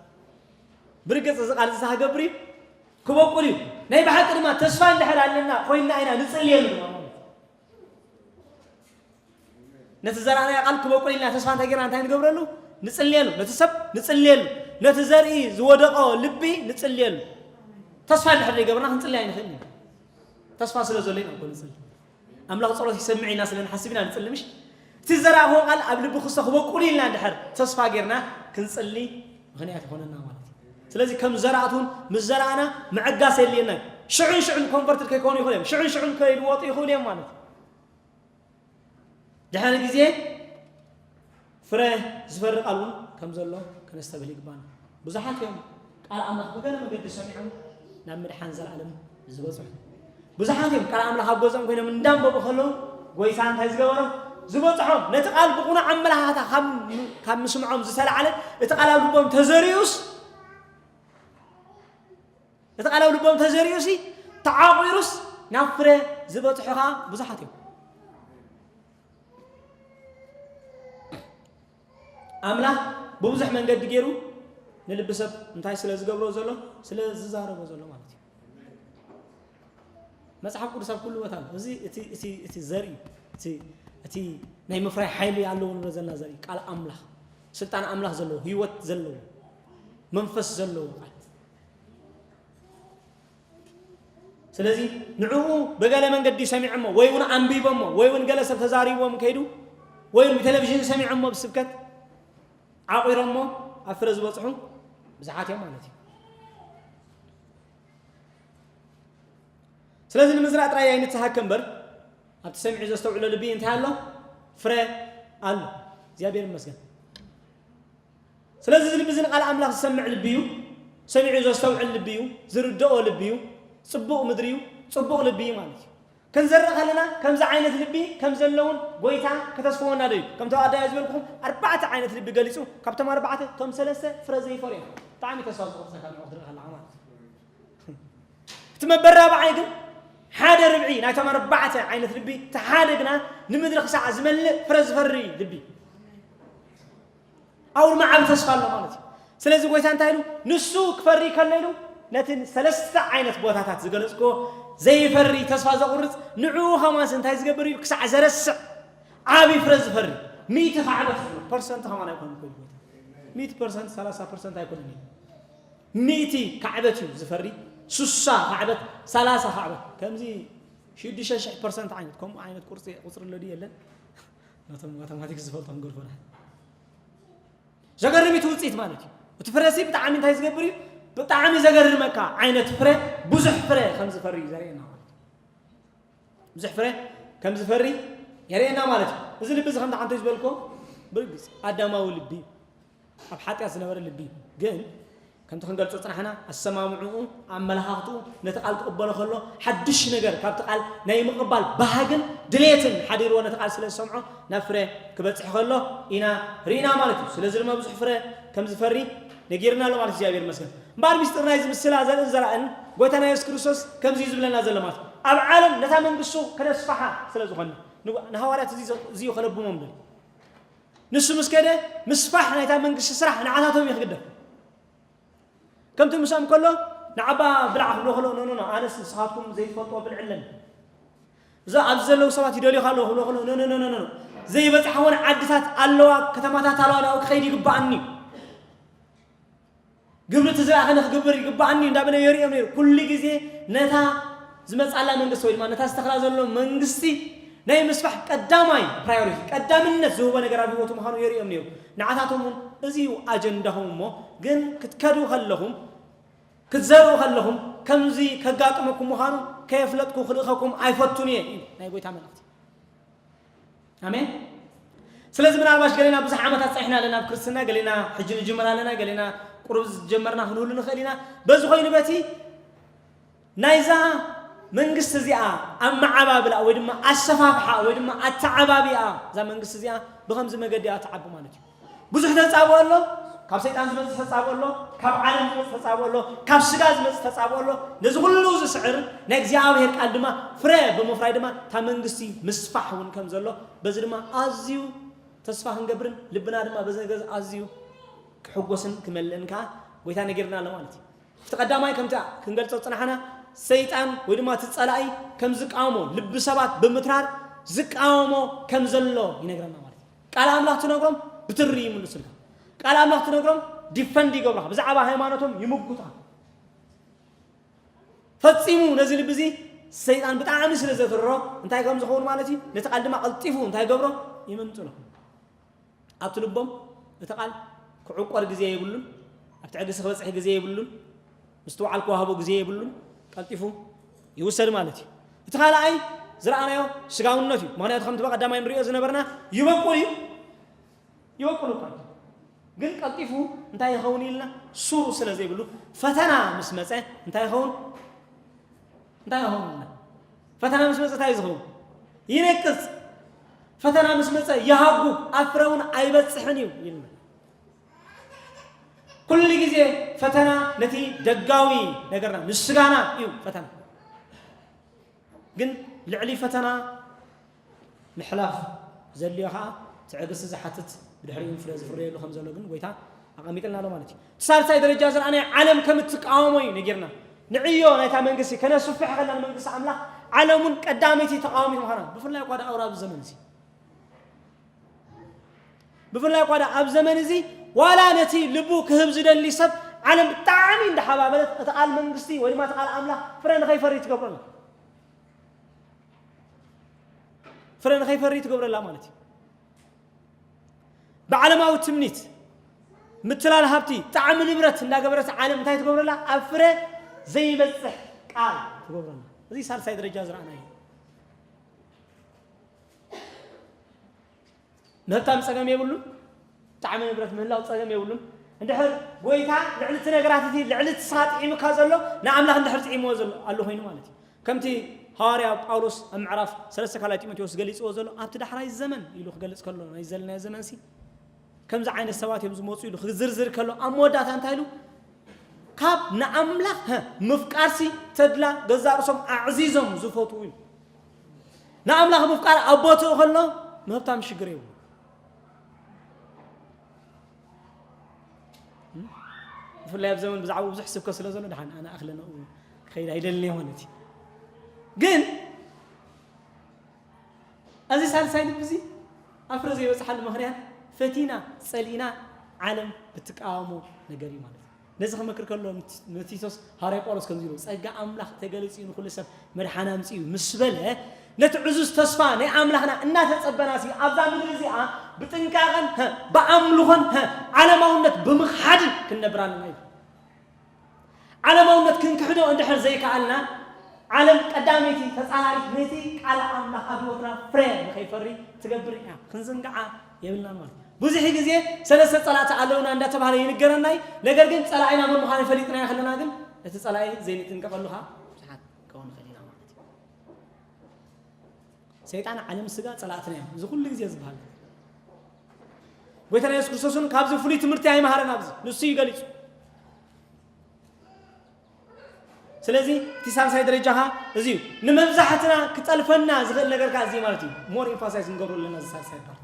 ብርግጽ እዚ ቃል እዚ ክገብር እዩ፣ ክበቁል እዩ። ናይ ብሓቂ ድማ ተስፋ እንድሕር ኣለና ኮይንና ኢና ንጽልየሉ ድማ ማለት እዩ። ነቲ ዘራእናዮ ቃል ክበቁል ኢልና ተስፋ እንታይ ጌርና እንታይ ንገብረሉ? ንጽልየሉ። ነቲ ሰብ ንጽልየሉ። ነቲ ዘርኢ ዝወደቆ ልቢ ንጽልየሉ። ተስፋ እንድሕር ዘይገበርና ክንጽሊ ኣይንኽእልን ኢና። ተስፋ ስለ ዘሎ ኢና እኮ ንጽሊ። ኣምላኽ ጸሎት ይሰምዕ ኢና ስለ ንሓስብ ኢና ንጽሊ፣ ምሽ? እቲ ዝዘራእኽዎ ቃል ኣብ ልቢ ክስቶ ክበቁል ኢልና እንድሕር ተስፋ ጌርና ክንጽሊ ምኽንያት ይኾነና ማለት እዩ። ስለዚ ከም ዘራእቲ እውን ምስ ዘራእና ምዕጋስ የድልየና እዩ። ሽዑን ሽዑን ኮንቨርትድ ከይኮኑ ይኽእሉ እዮም። ሽዑን ሽዑን ከይልወጡ ይኽእሉ እዮም ማለት እዩ። ድሕሪ ግዜ ፍረ ዝፈሪ ቃል እውን ከም ዘሎ ከነስተብህል ይግባና። ብዙሓት እዮም ቃል ኣምላኽ ብገለ መገዲ ሰሚዖም ናብ ምድሓን ዘለኣለም ዝበጽሑ። ብዙሓት እዮም ቃል ኣምላኽ ኣብ ገዝኦም ኮይኖም እንዳንበቡ ከለዉ ጎይታ እንታይ ዝገበሮም? ዝበጽሖም። ነቲ ቃል ብቑኑዕ ኣመለኻኽታ ካብ፣ ካብ ምስምዖም ዝተላዕለ እቲ ቃል ኣብ ልቦም ተዘሪኡስ፣ እቲ ቃል ኣብ ልቦም ተዘሪኡሲ ተዓቑሩስ ናብ ፍረ ዝበጽሑ ኸኣ ብዙሓት እዮም። ኣምላኽ ብብዙሕ መንገዲ ገይሩ ንልቢ ሰብ እንታይ ስለ ዝገብሮ ዘሎ? ስለ ዝዛረቦ ዘሎ ማለት እዩ። መጽሓፍ ቅዱስ ኣብ ኩሉ ቦታ ኣሎ። እዚ እቲ፣ እቲ፣ እቲ ዘርኢ፣ እቲ፣ እቲ ናይ ምፍራይ ሓይሊ ኣለዎ ንብሎ ዘለና ዘርኢ፣ ቃል ኣምላኽ፣ ስልጣን ኣምላኽ ዘለዎ፣ ህይወት ዘለዎ፣ መንፈስ ዘለዎ ቃል። ስለዚ ንዕኡ ብገለ መንገዲ ሰሚዖሞ ወይ እውን ኣንቢቦሞ ወይ እውን ገለ ሰብ ተዛሪቦም ከይዱ ወይ እውን ብቴሌቪዥን ሰሚዖሞ ብስብከት ዓቑሮሞ ኣብ ፍረ ዝበጽሑ ብዙሓት እዮም ማለት እዩ። ስለዚ ንምዝራእ ጥራይ ኣይንተሃከ እምበር ኣብቲ ሰሚዑ ዘስተውዕሎ ልቢ እንታይ ኣሎ? ፍረ ኣሎ። እግዚኣብሔር ይመስገን። ስለዚ እዚ ልቢ እዚ ንቃል ኣምላኽ ዝሰምዕ ልቢ እዩ፣ ሰሚዑ ዘስተውዕል ልቢ እዩ፣ ዝርድኦ ልቢ እዩ፣ ጽቡቕ ምድሪ እዩ፣ ጽቡቕ ልቢ እዩ ማለት እዩ። ክንዘርእ ከለና ከምዚ ዓይነት ልቢ ከም ዘለውን ጎይታ ከተስፍወና ዶ እዩ? ከምቲ ኣዳያ ዝበልኩኹም ኣርባዕተ ዓይነት ልቢ ገሊጹ፣ ካብቶም ኣርባዕተ እቶም ሰለስተ ፍረ ዘይፈርዩ እዮም። ብጣዕሚ ተስፋ ዝቆርጸካ ንዑ ክትርኢ ከለኻ ማለት እዩ። እቲ መበል ራብዓይ ግን ሓደ ርብዒ ናይቶም ኣርባዕተ ዓይነት ልቢ እቲ ሓደ ግና ንምድሪ ክሳዕ ዝመልእ ፍረ ዝፈሪ ልቢ ኣብኡ ድማ ዓብ ተስፋ ኣሎ ማለት እዩ። ስለዚ ጎይታ እንታይ ኢሉ? ንሱ ክፈሪ ከሎ ኢሉ ነቲ ሰለስተ ዓይነት ቦታታት ዝገለጽክዎ ዘይፈሪ ተስፋ ዘቑርጽ ንዕኡ ከማንስ እንታይ ዝገብር እዩ? ክሳዕ ዘረስዕ ዓቢ ፍረ ዝፈሪ ሚእቲ ካዕበት ፐርሰንት ከማን ኣይኮነን እኮ ኢሉ ጎይታ። ሚእቲ ፐርሰንት ሰላሳ ፐርሰንት ኣይኮነን እዩ። ሚእቲ ካዕበት እዩ ዝፈሪ። ሱሳ ካዕበት፣ ሰላሳ ካዕበት። ከምዚ ሽዱሽተ ሽሕ ፐርሰንት ዓይነት፣ ከምኡ ዓይነት ቁርፂ፣ ቁፅሪ ኣሎ ድዩ የለን? ነቶም ማተማቲክስ ዝፈልጦም ገርፎና። ዘገርም እዩ እቲ ውፅኢት ማለት እዩ። እቲ ፍረሲ ብጣዕሚ እንታይ ዝገብር እዩ? ብጣዕሚ ዘገርመካ ዓይነት ፍረ፣ ብዙሕ ፍረ ከም ዝፈሪ እዩ ዘርእየና ማለት እዩ። ብዙሕ ፍረ ከም ዝፈሪ የርእየና ማለት እዩ። እዚ ልቢ እዚ ከምቲ ሓንቲ ዝበልኮ ብርግጽ ኣዳማዊ ልቢ እዩ። ኣብ ሓጢኣት ዝነበረ ልቢ እዩ። ግን ከምቲ ክንገልጾ ጽናሕና ኣሰማምዕኡ፣ ኣመለኻኽትኡ ነቲ ቃል ክቕበሎ ከሎ ሓድሽ ነገር ካብቲ ቃል ናይ ምቕባል ባህግን ድሌትን ሓዲርዎ ነቲ ቃል ስለ ዝሰምዖ ናብ ፍረ ክበጽሕ ከሎ ኢና ርኢና ማለት እዩ። ስለዚ ድማ ብዙሕ ፍረ ከም ዝፈሪ ነጊርና ኣሎ ማለት እግዚኣብሔር ይመስገን። እምበኣር ምስጢር ናይዚ ምስላ ዘርእን ዘራእን ጎይታና የሱስ ክርስቶስ ከምዚ እዩ ዝብለና ዘሎ ማለት እዩ። ኣብ ዓለም ነታ መንግስቱ ከነስፋሓ ስለ ዝኾንና ንጉ- ንሃዋርያት እዚ እዚ እዩ ከለብሞም ደል ንሱ ምስ ከደ ምስፋሕ ናይታ መንግስቲ ስራሕ ንዓታቶም እዩ ክግደፍ። ከምቲ ምስኦም ከሎ ንዓባ ብላዕ ክብሎ ከሎ ኖ ኖ ኖ ኣነስ ንስኻትኩም ዘይትፈልጥዎ ብልዕለን እዛ ኣብዚ ዘለዉ ሰባት ይደልዩኻ ኣለዉ ክብሎ ከሎ ኖ ኖ ኖ ኖ ኖ ዘይበፅሓወን ዓድታት ኣለዋ ከተማታት ኣለዋ ናብኡ ክኸይድ ይግባኣኒ እዩ። ግብሪ እቲ ዝረኣኸ ንክግብር ይግባኣኒ እንዳበለ የርእዮም ነይሩ። ኩሉ ግዜ ነታ ዝመፅኣላ መንግስቲ ወይ ድማ ነታ ዝተኽላ ዘሎ መንግስቲ ናይ ምስፋሕ ቀዳማይ ፕራዮሪቲ ቀዳምነት ዝህቦ ነገር ኣብ ህይወቱ ምዃኑ የርእዮም ነይሩ። ንዓታቶም እውን እዚ እዩ ኣጀንዳኹም። እሞ ግን ክትከዱ ከለኹም ክትዘርኡ ከለኹም ከምዚ ከጋጥመኩም ምዃኑ ከየፍለጥኩ ክልእኸኩም ኣይፈቱን እየ እዩ ናይ ጎይታ መልእኽቲ። ኣሜን። ስለዚ ምናልባሽ ገሌና ብዙሕ ዓመታት ጸኒሕና ኣለና ኣብ ክርስትና፣ ገሌና ሕጂ ንጅምር ኣለና፣ ገሌና ቁሩብ ዝጀመርና ክንህሉ ንኽእል ኢና። በዚ ኮይኑ በቲ ናይዛ መንግስቲ እዚኣ ኣመዓባብላ ወይ ድማ ኣሰፋፍሓ ወይ ድማ ኣተዓባቢኣ እዛ መንግስቲ እዚኣ ብኸምዚ መገዲ እያ ትዓቢ ማለት እዩ። ብዙሕ ተጻብኦ ኣሎ፣ ካብ ሰይጣን ዝመጽእ ተጻብኦ ኣሎ፣ ካብ ዓለም ዝመጽእ ተጻብኦ ኣሎ፣ ካብ ስጋ ዝመጽእ ተጻብኦ ኣሎ። ነዚ ኩሉ ዝስዕር ናይ እግዚኣብሔር ቃል ድማ ፍረ ብምፍራይ ድማ እታ መንግስቲ ምስፋሕ እውን ከም ዘሎ በዚ ድማ ኣዝዩ ተስፋ ክንገብርን ልብና ድማ በዚ ነገር ኣዝዩ ክሕጎስን ክመልእን ከዓ ጎይታ ነጊርና ኣሎ ማለት እዩ። እቲ ቀዳማይ ከምቲ ክንገልጾ ዝጸናሕና ሰይጣን ወይ ድማ እቲ ጸላኢ ከም ዝቃወሞ ልቢ ሰባት ብምትራር ዝቃወሞ ከም ዘሎ ይነግረና ማለት እዩ። ቃል ኣምላኽ ትነግሮም ብትሪ ይምልሱልካ። ቃል ኣምላኽ ትነግሮም ዲፈንድ ይገብሩኻ። ብዛዕባ ሃይማኖቶም ይምጉታ። ፈጺሙ ነዚ ልቢ እዚ ሰይጣን ብጣዕሚ ስለ ዘትርሮ እንታይ ከም ዝኸውን ማለት እዩ። ነቲ ቃል ድማ ቀልጢፉ እንታይ ገብሮ ይምንጥሎ። ኣብቲ ልቦም እቲ ቃል ክዕቆር ግዜ የብሉን፣ ኣብ ትዕግስቲ ክበጽሕ ግዜ የብሉን፣ ምስትውዓል ክዋህቦ ግዜ የብሉን፣ ቀልጢፉ ይውሰድ ማለት እዩ። እቲ ካልኣይ ዝረኣናዮ ስጋውነት እዩ። ምኽንያቱ ከምቲ ብቐዳማይ ንሪኦ ዝነበርና ይበቁል እዩ፣ ይበቁል እኳ እዩ። ግን ቀልጢፉ እንታይ ይኸውን ኢልና ሱሩ ስለ ዘይብሉ ፈተና ምስ መጸ እንታይ ይኸውን እንታይ ይኸውን ኢልና ፈተና ምስ መጸ እንታይ እዩ ዝኸውን? ይነቅጽ። ፈተና ምስ መጸ ይሃጉ፣ ኣብ ፍረ እውን ኣይበጽሕን እዩ ይልና። ኩሉ ግዜ ፈተና ነቲ ደጋዊ ነገርና ንስጋና እዩ ፈተና። ግን ልዕሊ ፈተና ምሕላፍ ዘድልዮ ከዓ ትዕግስቲ ዝሓትት ብድሕሪኡ ፍረ ዝፍረየሉ ከም ዘሎ ግን ጎይታ ኣቐሚጥልና ኣሎ ማለት እዩ። እቲ ሳልሳይ ደረጃ ዝረኣናዮ ዓለም ከም እትቃወሞ እዩ ነጊርና። ንዕዮ ናይታ መንግስቲ ከነስፍሕ ከለና ንመንግስቲ ኣምላኽ ዓለም እውን ቀዳመይቲ ተቃዋሚት ምዃና ብፍላይ እኳ ደኣ ኣብዚ ዘመን እዚ ብፍላይ እኳ ደኣ ኣብ ዘመን እዚ ዋላ ነቲ ልቡ ክህብ ዝደሊ ሰብ ዓለም ብጣዕሚ እንዳሓባበለት እቲ ቃል መንግስቲ ወይ ድማ እቲ ቃል ኣምላኽ ፍረ ንኸይፈሪ ትገብረና ፍረ ንኸይፈሪ ትገብረላ ማለት እዩ። ብዓለማዊ ትምኒት ምትላል ሃብቲ ጣዕሚ ንብረት እንዳገበረት ዓለም እንታይ ትገብረላ? ኣብ ፍረ ዘይበፅሕ ቃል ትገብረላ። እዚ ሳልሳይ ደረጃ ዝረኣናዮ ምህብታም ፀገም የብሉን። ጣዕሚ ንብረት ምህላው ፀገም የብሉን። እንድሕር ጎይታ ልዕሊ እቲ ነገራት እቲ ልዕሊ እቲ ስኻ ጥዒሙካ ዘሎ ንኣምላኽ እንድሕር ጥዒምዎ ዘሎ ኣሎ ኮይኑ ማለት እዩ። ከምቲ ሃዋርያ ጳውሎስ ኣብ ምዕራፍ ሰለስተ ካልኣይ ጢሞቴዎስ ገሊፅዎ ዘሎ ኣብቲ ዳሕራይ ዘመን ኢሉ ክገልፅ ከሎ ናይ ዘለናዮ ዘመን ሲ ከምዚ ዓይነት ሰባት እዮም ዝመፁ ኢሉ ክዝርዝር ከሎ ኣብ መወዳእታ እንታይ ኢሉ ካብ ንኣምላኽ ምፍቃርሲ ተድላ ገዛእ ርእሶም ኣዕዚዞም ዝፈትዉ እዩ። ንኣምላኽ ምፍቃር ኣብ ቦትኡ ከሎ ምህብታም ሽግር የብሉ። ብፍላይ ኣብ ዘመን ብዛዕባ ብዙሕ ስብከ ስለ ዘሎ ድሓን ኣነ ኣኽለ ንኡ ክኸይድ ኣይደልን እየ ማለት እዩ። ግን እዚ ሳልሳይ ልቢ እዚ ኣፍረ ዘይበፅሓሉ ምኽንያት ፈቲና ፀሊእና ዓለም ብትቃወሞ ነገር እዩ ማለት እዩ። ነዚ ክመክር ከሎ ንቲቶስ ሃዋርያ ጳውሎስ ከምዚ ኢሉ ጸጋ ኣምላኽ ተገሊጹ እዩ ንኹሉ ሰብ መድሓን ኣምጺኡ ምስ በለ ነቲ ዕዙዝ ተስፋ ናይ ኣምላኽና እናተጸበና ሲ ኣብዛ ምድሪ እዚኣ ብጥንቃቐን ብኣምልኾን ዓለማውነት ብምኽሓድን ክንነብር ኣለና እዩ። ዓለማውነት ክንክሕዶ እንድሕር ዘይከኣልና ዓለም ቀዳመይቲ ተጻራሪት ነቲ ቃል ኣምላኽ ኣብ ህይወትና ፍረ ንኸይፈሪ ትገብር እያ። ክንዝንግዓ የብልናን ማለት እዩ። ብዙሕ ግዜ ሰለስተ ጸላእቲ ኣለውና እንዳተባህለ ይንገረና እዩ። ነገር ግን ጸላኢና መን ምዃኑ ፈሊጥናዮ ከለና ግን እቲ ጸላኢ ዘይንጥንቀቐሉ ኸዓ ብዙሓት ክኸውን ንኽእል ኢና ማለት እዩ። ሰይጣን ዓለም ስጋ ጸላእትና እዮም። እዚ ኩሉ ግዜ ዝበሃል። ጎይታና የሱስ ክርስቶስ እውን ካብዚ ፍሉይ ትምህርቲ ኣይመሃረን ኣብዚ። ንሱ እዩ ገሊጹ። ስለዚ እቲ ሳልሳይ ደረጃኻ እዚ እዩ። ንመብዛሕትና ክጠልፈና ዝኽእል ነገር ከኣ እዚ ማለት እዩ። ሞር ኢምፋሳይዝ ንገብሮ ኣለና እዚ ሳልሳይ ፓርት።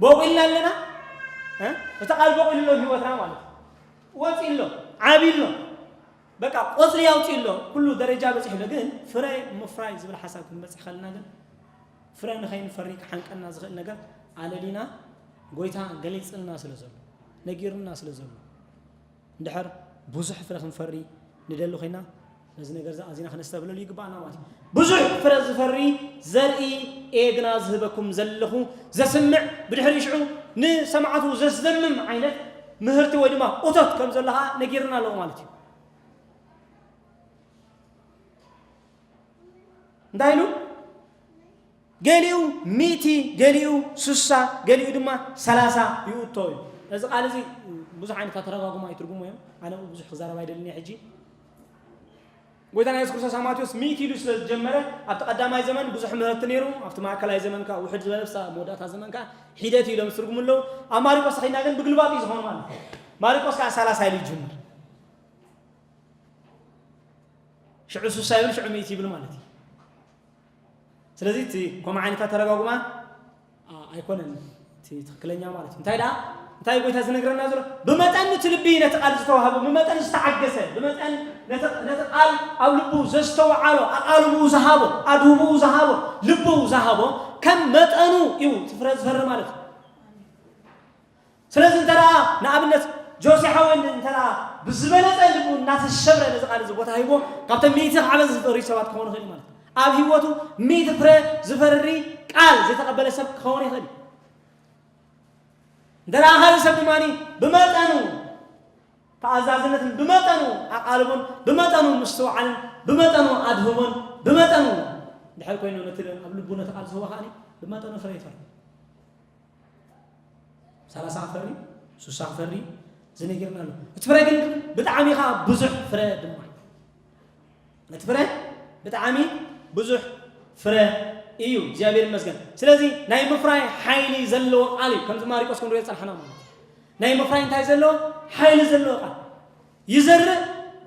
በቑልና ኣለና። እ? እቲ ቃል በቑሉ ኣሎ ህይወትና ማለት እዩ። ወጺኡ ኣሎ፣ ዓብዩ ኣሎ። በቃ ቆጽሊ ኣውጺኡ ኣሎ፣ ኩሉ ደረጃ በጺሑ ኣሎ። ግን ፍረ ምፍራይ ዝብል ሓሳብ ክንበጽሕ ከለና ግን ፍረ ንኸይንፈሪ ክሓንቀና ዝኽእል ነገር ኣለሊና ጎይታ ገሊጽልና ስለ ዘሎ፣ ነጊርና ስለ ዘሎ። እንድሕር ብዙሕ ፍረ ክንፈሪ ንደሊ ኮይና፣ ነዚ ነገር እዚ ኣዚና ከነስተብህለሉ ይግባኣና ማለት እዩ። ብዙሕ ፍረ ዝፈሪ ዘርኢ እየ ግና ዝህበኩም ዘለኹ፣ ዘስምዕ፣ ብድሕሪ ሽዑ ንሰማዕቱ ዘስደምም ዓይነት ምህርቲ ወይ ድማ እቶት ከም ዘሎ ኸዓ ነጊርና ኣለዎ ማለት እዩ። እንታይ ኢሉ? ገሊኡ ሚእቲ፣ ገሊኡ ስሳ፣ ገሊኡ ድማ ሰላሳ ይእቶ እዩ። እዚ ቃል እዚ ብዙሕ ዓይነት ኣተረጓጉማ ይትርጉሙ እዮም። ኣነ ብዙሕ ክዛረብ ኣይደልን እየ ሕጂ። ጎይታና የሱስ ክርስቶስ ኣብ ማቴዎስ ሚእቲ ኢሉ ስለ ዝጀመረ፣ ኣብቲ ቀዳማይ ዘመን ብዙሕ ምህርቲ ነይሩ፣ ኣብቲ ማእከላይ ዘመን ከኣ ውሑድ ዝበለ፣ ኣብቲ መወዳእታ ዘመን ከኣ ሒደት ኢሎም ዝትርጉሙ ኣለዉ። ኣብ ማሪቆስ ተኸይድና ግን ብግልባጡ እዩ ዝኸውን ማለት እዩ። ማሪቆስ ከኣ ሰላሳ ኢሉ ይጅምር። ሽዑ ስሳ ይብል፣ ሽዑ ሚእቲ ይብል ማለት እዩ። ስለዚ እቲ ከምኡ ዓይነት ኣተረጓጉማ፣ ኣ፣ ኣይኮነን እቲ ትኽክለኛ ማለት እዩ። እንታይ ደኣ? እንታይ ጎይታ ዝነግረና ዘሎ? ብመጠን እቲ ልቢ ነቲ ቃል ዝተዋህቦ፣ ብመጠን ዝተዓገሰ፣ ብመጠን ነቲ፣ ነቲ ቃል ኣብ ልቡ ዘስተውዓሎ፣ ኣቓልቦኡ ዝሃቦ፣ ኣድህቦኡ ዝሃቦ፣ ልቡ ዝሃቦ፣ ከም መጠኑ እዩ እቲ ፍረ ዝፈሪ ማለት እዩ። ስለዚ እንተ ደኣ ንኣብነት ጆሲ ሓወይ እንተ ደኣ ብዝበለጸ ልቡ እናተሸብረ ነዚ ቃል እዚ ቦታ ሂቦ፣ ካብቶም ሚእቲ ክዓበ ዝፈሪ ሰባት ክኾኑ ይኽእል እዩ ማለት እዩ። ኣብ ህይወቱ ሚእቲ ፍረ ዝፈሪ ቃል ዝተቐበለ ሰብ ክኸውን ይኽእል እዩ። እንተ ደኣ ካልእ ሰብ ድማ ብመጠኑ ተኣዛዝነትን ብመጠኑ ኣቓልቦን ብመጠኑ ምስትውዓልን ብመጠኑ ኣድህቦን ብመጠኑ ድሕር ኮይኑ ነቲ ኣብ ልቡ ነቲ ቃል ዝህቦ ከኣ ብመጠኑ ፍረ ይፈሪ። ሰላሳ ክፈሪ፣ ሱሳ ክፈሪ ዝነገርና ኣሎ። እቲ ፍረ ግን ብጣዕሚ ኸዓ ብዙሕ ፍረ ድማ እዩ። እቲ ፍረ ብጣዕሚ ብዙሕ ፍረ እዩ። እግዚኣብሔር ይመስገን። ስለዚ ናይ ምፍራይ ሓይሊ ዘለዎ ቃል እዩ። ከምዚ ማሪቆስ ክንሪኦ ዝጸናሕና ማለት እዩ። ናይ ምፍራይ እንታይ ዘለዎ? ሓይሊ ዘለዎ ቃል። ይዘርእ፣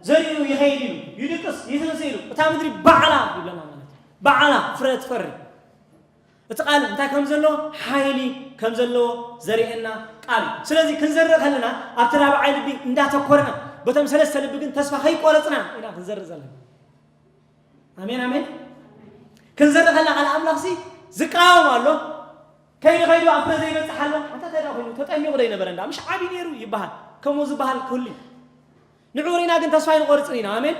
ዘሪኡ ይኸይድ ኢሉ፣ ይድቅስ፣ ይትንስ ኢሉ፣ እታ ምድሪ ባዕላ ይብለና ማለት እዩ። ባዕላ ፍረ ትፈሪ። እቲ ቃል እንታይ ከም ዘለዎ፣ ሓይሊ ከም ዘለዎ ዘርእየና ቃል እዩ። ስለዚ ክንዘርእ ከለና ኣብቲ ራብዓይ ልቢ እንዳተኮርና፣ በቶም ሰለስተ ልቢ ግን ተስፋ ከይቆረጽና ኢና ክንዘርእ ዘለና። ኣሜን፣ ኣሜን። ክንዘርእ ከለና ቃል ኣምላኽሲ ዝቃወም ኣሎ። ከይዱ ከይዱ ኣብ ፍረ ዘይበጽሕ ኣሎ። ኣንታ እንታይ ደኣ ኮይኑ ተጠሚቑ ዶ ይነበረ እንዳ ምሽ ዓቢ ነይሩ ይበሃል። ከምኡ ዝበሃል ክህሉ እዩ። ንዑ ርኢና ግን ተስፋ ኣይንቆርጽን ኢና። ኣሜን።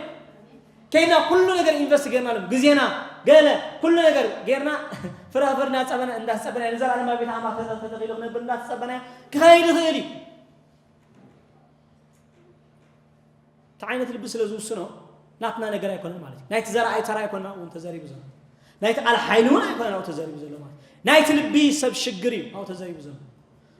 ከይድና ኩሉ ነገር ኢንቨስት ጌርናሎም፣ ግዜና፣ ገለ፣ ኩሉ ነገር ጌርና፣ ፍረ ክፈሪ እናጸበና፣ እንዳተጸበና፣ ንዘለኣለማዊ ቤት ኣምላኽ ተተ-፣ ተተኺሉ ክነብር እንዳተጸበና፣ ክኸይድ ይኽእል እዩ። እቲ ዓይነት ልቢ ስለ ዝውስኖ፣ ናትና ነገር ኣይኮነን ማለት እዩ። ናይቲ ዘርኣይ ተራ ኣይኮነን ኣብኡ ተዘሪቡ ዘሎ። ናይቲ ቃል ሓይሊ እውን ኣይኮነን ኣብኡ ተዘሪቡ ዘሎ ማለት እዩ። ናይቲ ልቢ ሰብ ሽግር እዩ ኣብኡ ተዘሪቡ ዘሎ።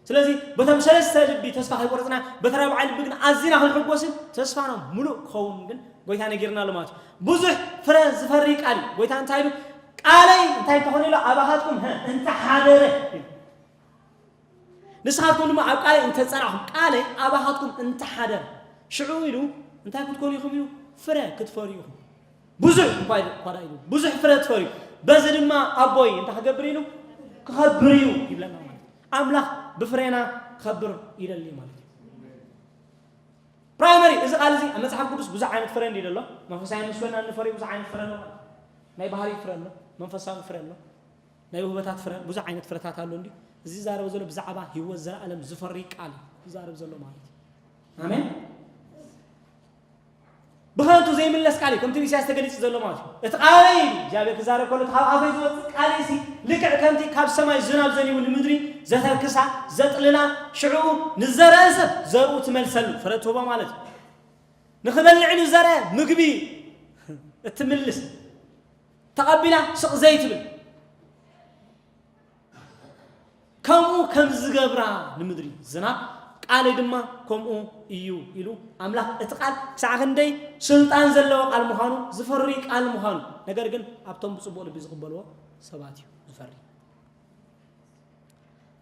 ስለዚ በቶም ሰለስተ ልቢ ተስፋ ከይቆረጽና፣ በቲ ራብዓይ ልቢ ግን ኣዚና ክንሕጎስን ተስፋና ምሉእ ክኸውን ግን ጎይታ ነጊርና ኣሎ ማለት እዩ። ብዙሕ ፍረ ዝፈሪ ቃል እዩ። ጎይታ እንታይ ኢሉ? "ቃለይ እንታይ እንተኾነ ኢሉ ኣባኻትኩም፣ ሀ፣ እንተሓደረ" ኢሉ። "ንስኻትኩም ድማ ኣብ ቃለይ እንተጸናሕኩም፣ ቃለይ ኣባኻትኩም እንተሓደረ፣ ሽዑ" ኢሉ፣ "እንታይ ክትኮኑ ኢኹም?" ኢሉ፣ "ፍረ ክትፈርዩ ኢኹም። ብዙሕ እኳ ኢሉ፣ እኳ ደኣ" ኢሉ፣ "ብዙሕ ፍረ ትፈርዩ። በዚ ድማ ኣቦይ እንታይ ክገብር?" ኢሉ፣ "ክኸብር እዩ" ይብለና ማለት እዩ። ኣምላኽ ብፍሬና ክኸብር ይደሊ ማለት እዩ። ፕራይመሪ፣ እዚ ቃል እዚ ኣብ መጽሓፍ ቅዱስ ብዙሕ ዓይነት ፍረ እንድዩ ዘሎ። መንፈሳዊ ምስ ኮይና እንፈርዮ ብዙሕ ዓይነት ፍረ ኣሎ ማለት እዩ። ናይ ባህሪ ፍረ ኣሎ፣ መንፈሳዊ ፍረ ኣሎ፣ ናይ ውህበታት ፍረ፣ ብዙሕ ዓይነት ፍረታት ኣሎ እንድዩ። እዚ ዝዛረብ ዘሎ ብዛዕባ ህይወት ዘለኣለም ዝፈሪ ቃል እዩ ዝዛረብ ዘሎ ማለት እዩ። ኣሜን። ብኸንቱ ዘይምለስ ቃል እዩ፣ ከምቲ ኢሳያስ ተገሊጹ ዘሎ ማለት እዩ። እቲ ቃለይ፣ እግዚኣብሔር ክዛረብ ከሎ፣ እቲ ካብ ኣፈይ ዝወጽእ ቃለይ ሲ ልክዕ ከምቲ ካብ ሰማይ ዝናብ ዘንቡ ንምድሪ ዘተርክሳ፣ ዘጥልላ፣ ሽዑ ንዘርአ ሰብ ዘርኡ ትመልሰሉ፣ ፍረ ትህቦ ማለት እዩ። ንኽበልዕ ንዘርአ ምግቢ እትምልስ፣ ተቐቢላ ስቕ ዘይትብል፣ ከምኡ ከም ዝገብራ ንምድሪ ዝናብ፣ ቃለይ ድማ ከምኡ እዩ ኢሉ ኣምላኽ። እቲ ቃል ክሳዕ ክንደይ ስልጣን ዘለዎ ቃል ምዃኑ፣ ዝፈሪ ቃል ምዃኑ፣ ነገር ግን ኣብቶም ብጽቡቕ ልቢ ዝቕበልዎ ሰባት እዩ ዝፈሪ።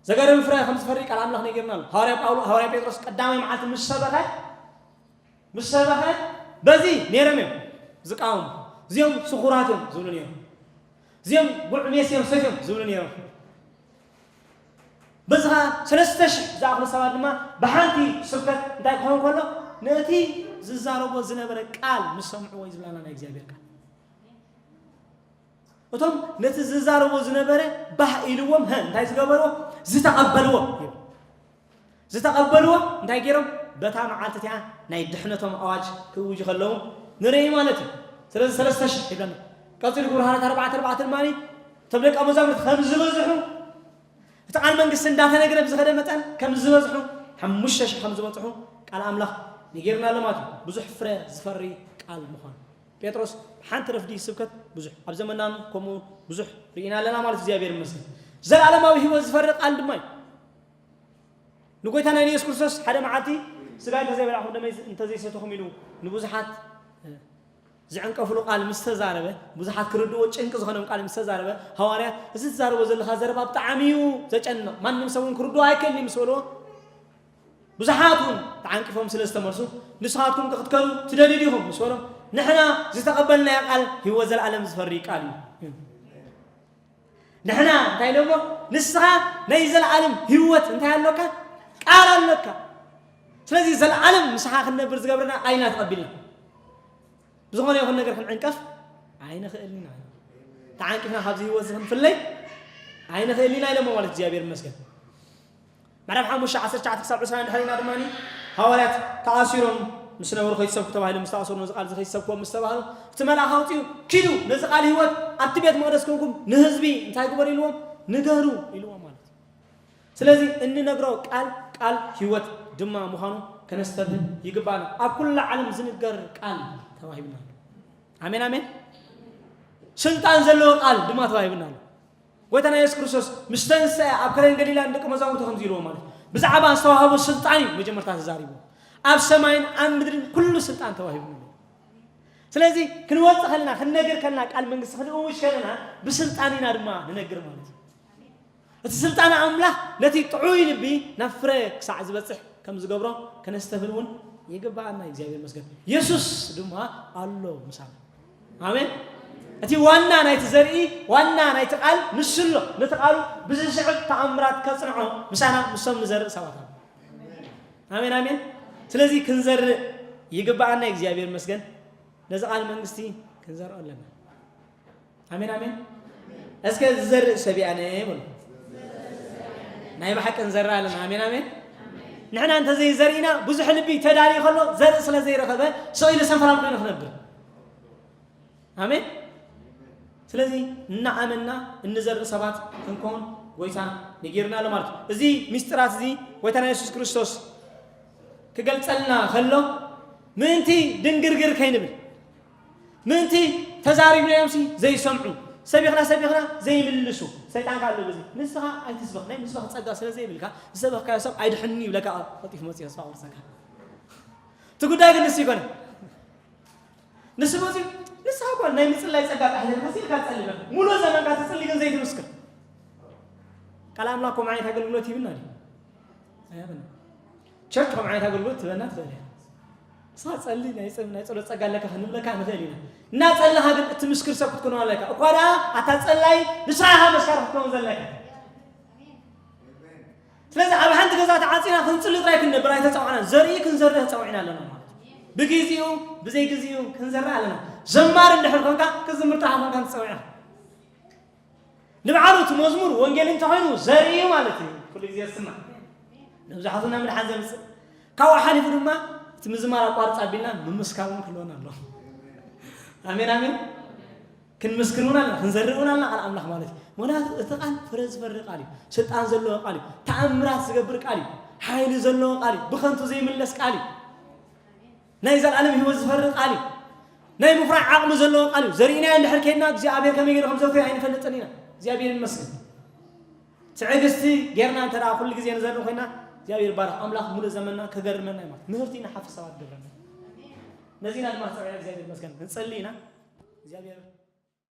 ዘገርም ፍረ ከም ዝፈሪ ቃል ኣምላኽ ነጊርና ኣሎ። ሃዋርያ ጳውሎ-፣ ሃዋርያ ጴጥሮስ ቀዳማይ መዓልቲ ምስ ሰበኸ፣ ምስ ሰበኸ፣ በዚ ነይሮም እዮም ዝቃወሙ። እዚኦም ስኹራት እዮም ዝብሉ ነይሮም። እዚኦም ጉዕ ሜስ እዮም፣ ሰፍ እዮም ዝብሉ ነይሮም። በዚ ኸዓ ሰለስተ ሽሕ ዝኣኽሉ ሰባት ድማ ብሓንቲ ስብከት እንታይ ክኸውን ከሎ፣ ነቲ ዝዛረቦ ዝነበረ ቃል ምስ ሰምዕዎ እዩ ዝብላና ናይ እግዚኣብሔር ቃል። እቶም ነቲ ዝዛረቦ ዝነበረ ባህ ኢልዎም፣ ሀ፣ እንታይ ዝገበርዎ? ዝተቐበልዎ። ዝተቐበልዎ እንታይ ገይሮም? በታ መዓልቲ እቲኣ ናይ ድሕነቶም ኣዋጅ ክእውጁ ከለዉ ንርኢ ማለት እዩ። ስለዚ ሰለስተ ሽሕ ይብለና። ቀጺሉ ግብረ ሃዋርያት ኣርባዕተ ኣርባዕተ ድማ እቶም ደቀ መዛሙርቲ ከም ዝበዝሑ፣ እቲ ቃል መንግስቲ እንዳተነግረ ብዝኸደ መጠን ከም ዝበዝሑ፣ ሓሙሽተ ሽሕ ከም ዝበጽሑ ቃል ኣምላኽ ነጊርና ኣሎ ማለት እዩ። ብዙሕ ፍረ ዝፈሪ ቃል ምዃኑ። ጴጥሮስ ሓንቲ ረፍዲ ስብከት ብዙሕ፣ ኣብ ዘመናም ከምኡ ብዙሕ ርኢና ኣለና ማለት እዩ። እግዚኣብሔር ይመስገን። ዘለዓለማዊ ህይወት ዝፈሪ ቃል ድማ እዩ። ንጎይታና ንየሱስ ክርስቶስ ሓደ መዓልቲ ስጋይ እንተዘይበላዕኹም ደመይ እንተዘይሰተኹም ኢሉ ንብዙሓት፣ እ፣ ዝዕንቀፍሉ ቃል ምስ ተዛረበ፣ ብዙሓት ክርድዎ ጭንቂ ዝኾኖም ቃል ምስ ተዛረበ፣ ሃዋርያት፣ "እዚ ትዛረቦ ዘለኻ ዘረባ ብጣዕሚ እዩ ዘጨንቕ፣ ማንም ሰብ እውን ክርድዎ ኣይክእልን እዩ" ምስ በልዎ፣ ብዙሓት እውን ተዓንቂፎም ስለ ዝተመልሱ፣ "ንስኻትኩም ከ ክትከዱ ትደልዩ ዲኹም?" ምስ በሎም፣ "ንሕና ዝተቐበልናዮ ቃል ህይወት ዘለኣለም ዝፈሪ ቃል እዩ" ይብሉ። ንሕና እንታይ ኢሎሞ? "ንስኻ ናይ ዘለኣለም ህይወት እንታይ ኣሎካ? ቃል ኣሎካ። ስለዚ ዘለኣለም ምሳኻ ክንነብር ዝገብረና ቃል ኢና ተቐቢልና። ብዝኾነ ይኹን ነገር ክንዕንቀፍ ኣይንኽእልን ኢና። ተዓንቂፍና ካብዚ ህይወት እዚ ክንፍለይ ኣይንኽእልን ኢና" ኢሎሞ ማለት እግዚኣብሔር ይመስገን። ማርያም ሓሙሽተ ዓሰርተ ትሽዓተ ክሳብ ዕስራ እንድሕር ኢና ድማ ሃዋርያት ተኣሲሮም ምስ ነበሩ ከይትሰብኩ ተባሂሎም ምስ ተኣሰሩ ነዚ ቃል እዚ ከይትሰብክዎ ምስ ተባህሉ እቲ መልኣኽ ኣውፂኡ ኪዱ ነዚ ቃል ህይወት ኣብቲ ቤት መቕደስ ኮንኩም ንህዝቢ እንታይ ግበሩ ኢልዎም? ንገሩ ኢልዎም ማለት እዩ። ስለዚ እንነግሮ ቃል ቃል ህይወት ድማ ምዃኑ ከነስተብህል ይግባና። ኣብ ኩላ ዓለም ዝንገር ቃል ተዋሂብና ኣሎ። ኣሜን ኣሜን። ስልጣን ዘለዎ ቃል ድማ ተዋሂብና ኣሎ። ጎይታና የሱስ ክርስቶስ ምስ ተንስአ ኣብ ከረን ገሊላ ንደቂ መዛሙርቱ ከምዚ ኢልዎም ማለት እዩ። ብዛዕባ ዝተዋህቦ ስልጣን እዩ መጀመርታ ተዛሪቡ። ኣብ ሰማይን ኣብ ምድርን ኩሉ ስልጣን ተዋሂቡኒ። ስለዚ ክንወጽእ ከለና፣ ክንነግር ከለና፣ ቃል መንግስቲ ክንእውጅ ከለና ብስልጣን ኢና ድማ ንነግር ማለት እዩ። እቲ ስልጣን ኣምላኽ ነቲ ጥዑይ ልቢ ናብ ፍረ ክሳዕ ዝበጽሕ ከም ዝገብሮ ከነስተብህል እውን ይግብኣና። እግዚኣብሔር ይመስገን። የሱስ ድማ ኣሎ ምሳና። ኣሜን። እቲ ዋና ናይቲ ዘርኢ፣ ዋና ናይቲ ቃል ንሱ ኣሎ። ነቲ ቃሉ ብዝስዕብ ተኣምራት ከጽንዖ ምሳና፣ ምሶም ንዘርእ ሰባት ኣሎ። ኣሜን፣ ኣሜን። ስለዚ ክንዘርእ ይግብኣና። እግዚኣብሔር ይመስገን። ነዚ ቃል መንግስቲ ክንዘርኦ ኣለና። ኣሜን፣ ኣሜን። እስከ ዝዘርእ ሰብ ኣነ በሉ። ናይ ብሓቂ ንዘርእ ኣለና። ኣሜን፣ ኣሜን። ንሕና እንተዘይዘሪእና፣ ብዙሕ ልቢ ተዳልዩ ከሎ ዘርኢ ስለ ዘይረኸበ፣ ስቕ ኢሉ ሰንፈላል ኮይኑ ክነብር። ኣሜን። ስለዚ እናኣመንና እንዘርእ ሰባት ክንከውን ጎይታ ነጊርና ኣሎ ማለት እዩ። እዚ ምስጢራት እዚ ጎይታና የሱስ ክርስቶስ ክገልጸልና ከሎ፣ ምእንቲ ድንግርግር ከይንብል፣ ምእንቲ ተዛሪብናዮምሲ ዘይሰምዑ፣ ሰቢኽና ሰቢኽና ዘይምልሱ፣ ሰይጣን ከ ኣሎ በዚ። ንስኻ ኣይትስበኽ፣ ናይ ምስባኽ ጸጋ ስለ ዘይብልካ፣ ዝሰበኽካዮ ሰብ ኣይድሕንን'ዩ ይብለካ፣ ቀልጢፉ መጺኡ ተስፋ ቆርጸካ። እቲ ጉዳይ ግን ንሱ ይኮነ። ንሱ መጺኡ፣ ንስኻ እኮ ናይ ምጽላይ ጸጋ ጥራሕ ዘለካ፣ ኢልካ ትጸሊ ኣለኻ። ሙሉእ ዘመንካ ትጽሊ ግን ዘይትምስክር። ቃል ኣምላኽ ከምኡ ዓይነት ኣገልግሎት ይህብና ድዩ? ኣይህብና። ቸርች ከምኡ ዓይነት ኣገልግሎት ትህበና ትኽእል እያ። ንስኻ ጸሊ፣ ናይ ጸ-፣ ናይ ጸሎት ጸጋ ኣለካ ክንብለካ ንኽእል ኢና። እናጸለኻ ግን እትምስክር ሰብ ክትኮን ኣለካ። እኳ ደኣ ኣታ ጸላይ ንስኻ ኢኻ መስካሪ ክትከውን ዘለካ። ስለዚ ኣብ ሓንቲ ገዛ ተዓጺና ክንጽሊ ጥራይ ክንነብር ኣይተጻውዓናን። ዘርኢ ክንዘርእ ተጻዊዕና ኣለና ማለት እዩ። ብግዜኡ ብዘይ ግዜኡ ክንዘርእ ኣለና። ዘማሪ እንድሕር ኮንካ፣ ክትዝምር ጥራሕ ኮንካ ትጸዊዕካ። ንባዕሉ እቲ መዝሙር ወንጌል እንተኾይኑ ዘርኢ እዩ ማለት እዩ። ኩሉ ግዜ ዝስማዕ። ንብዙሓትና ምድሓን ዘምጽእ። ካብኡ ሓሊፉ ድማ እቲ ምዝማር ኣቋርጽ ኣቢልና ምምስካር እውን ክህልወና ኣለዎ። ኣሜን፣ ኣሜን። ክንምስክር እውን ኣለና፣ ክንዘርእ እውን ኣለና ቃል ኣምላኽ ማለት እዩ። ምኽንያቱ እቲ ቃል ፍረ ዝፈሪ ቃል እዩ። ስልጣን ዘለዎ ቃል እዩ። ተኣምራት ዝገብር ቃል እዩ። ሓይሊ ዘለዎ ቃል እዩ። ብኸንቱ ዘይምለስ ቃል እዩ። ናይ ዘለኣለም ህይወት ዝፈሪ ቃል እዩ። ናይ ምፍራይ ዓቕሚ ዘለዎ ቃል እዩ። ዘሪእናዮ እንድሕር ከይድና እግዚኣብሔር ከመይ ገይሩ ከም ዘፍርዮ ኣይንፈልጥን ኢና። እግዚኣብሔር ይመስገን። ትዕግስቲ ጌርና እንተ ደኣ ኩሉ ግዜ ንዘርኢ ኮይና እግዚኣብሔር ይባርኽ። ኣምላኽ ሙሉእ ዘመንና ከገርመና እዩ ማለት ምህርቲ ኢና ሓፍ ሰባት ገብረና። ነዚና ድማ ፀውዒ እግዚኣብሔር ይመስገን። ንጸሊ ኢና እግዚኣብሔር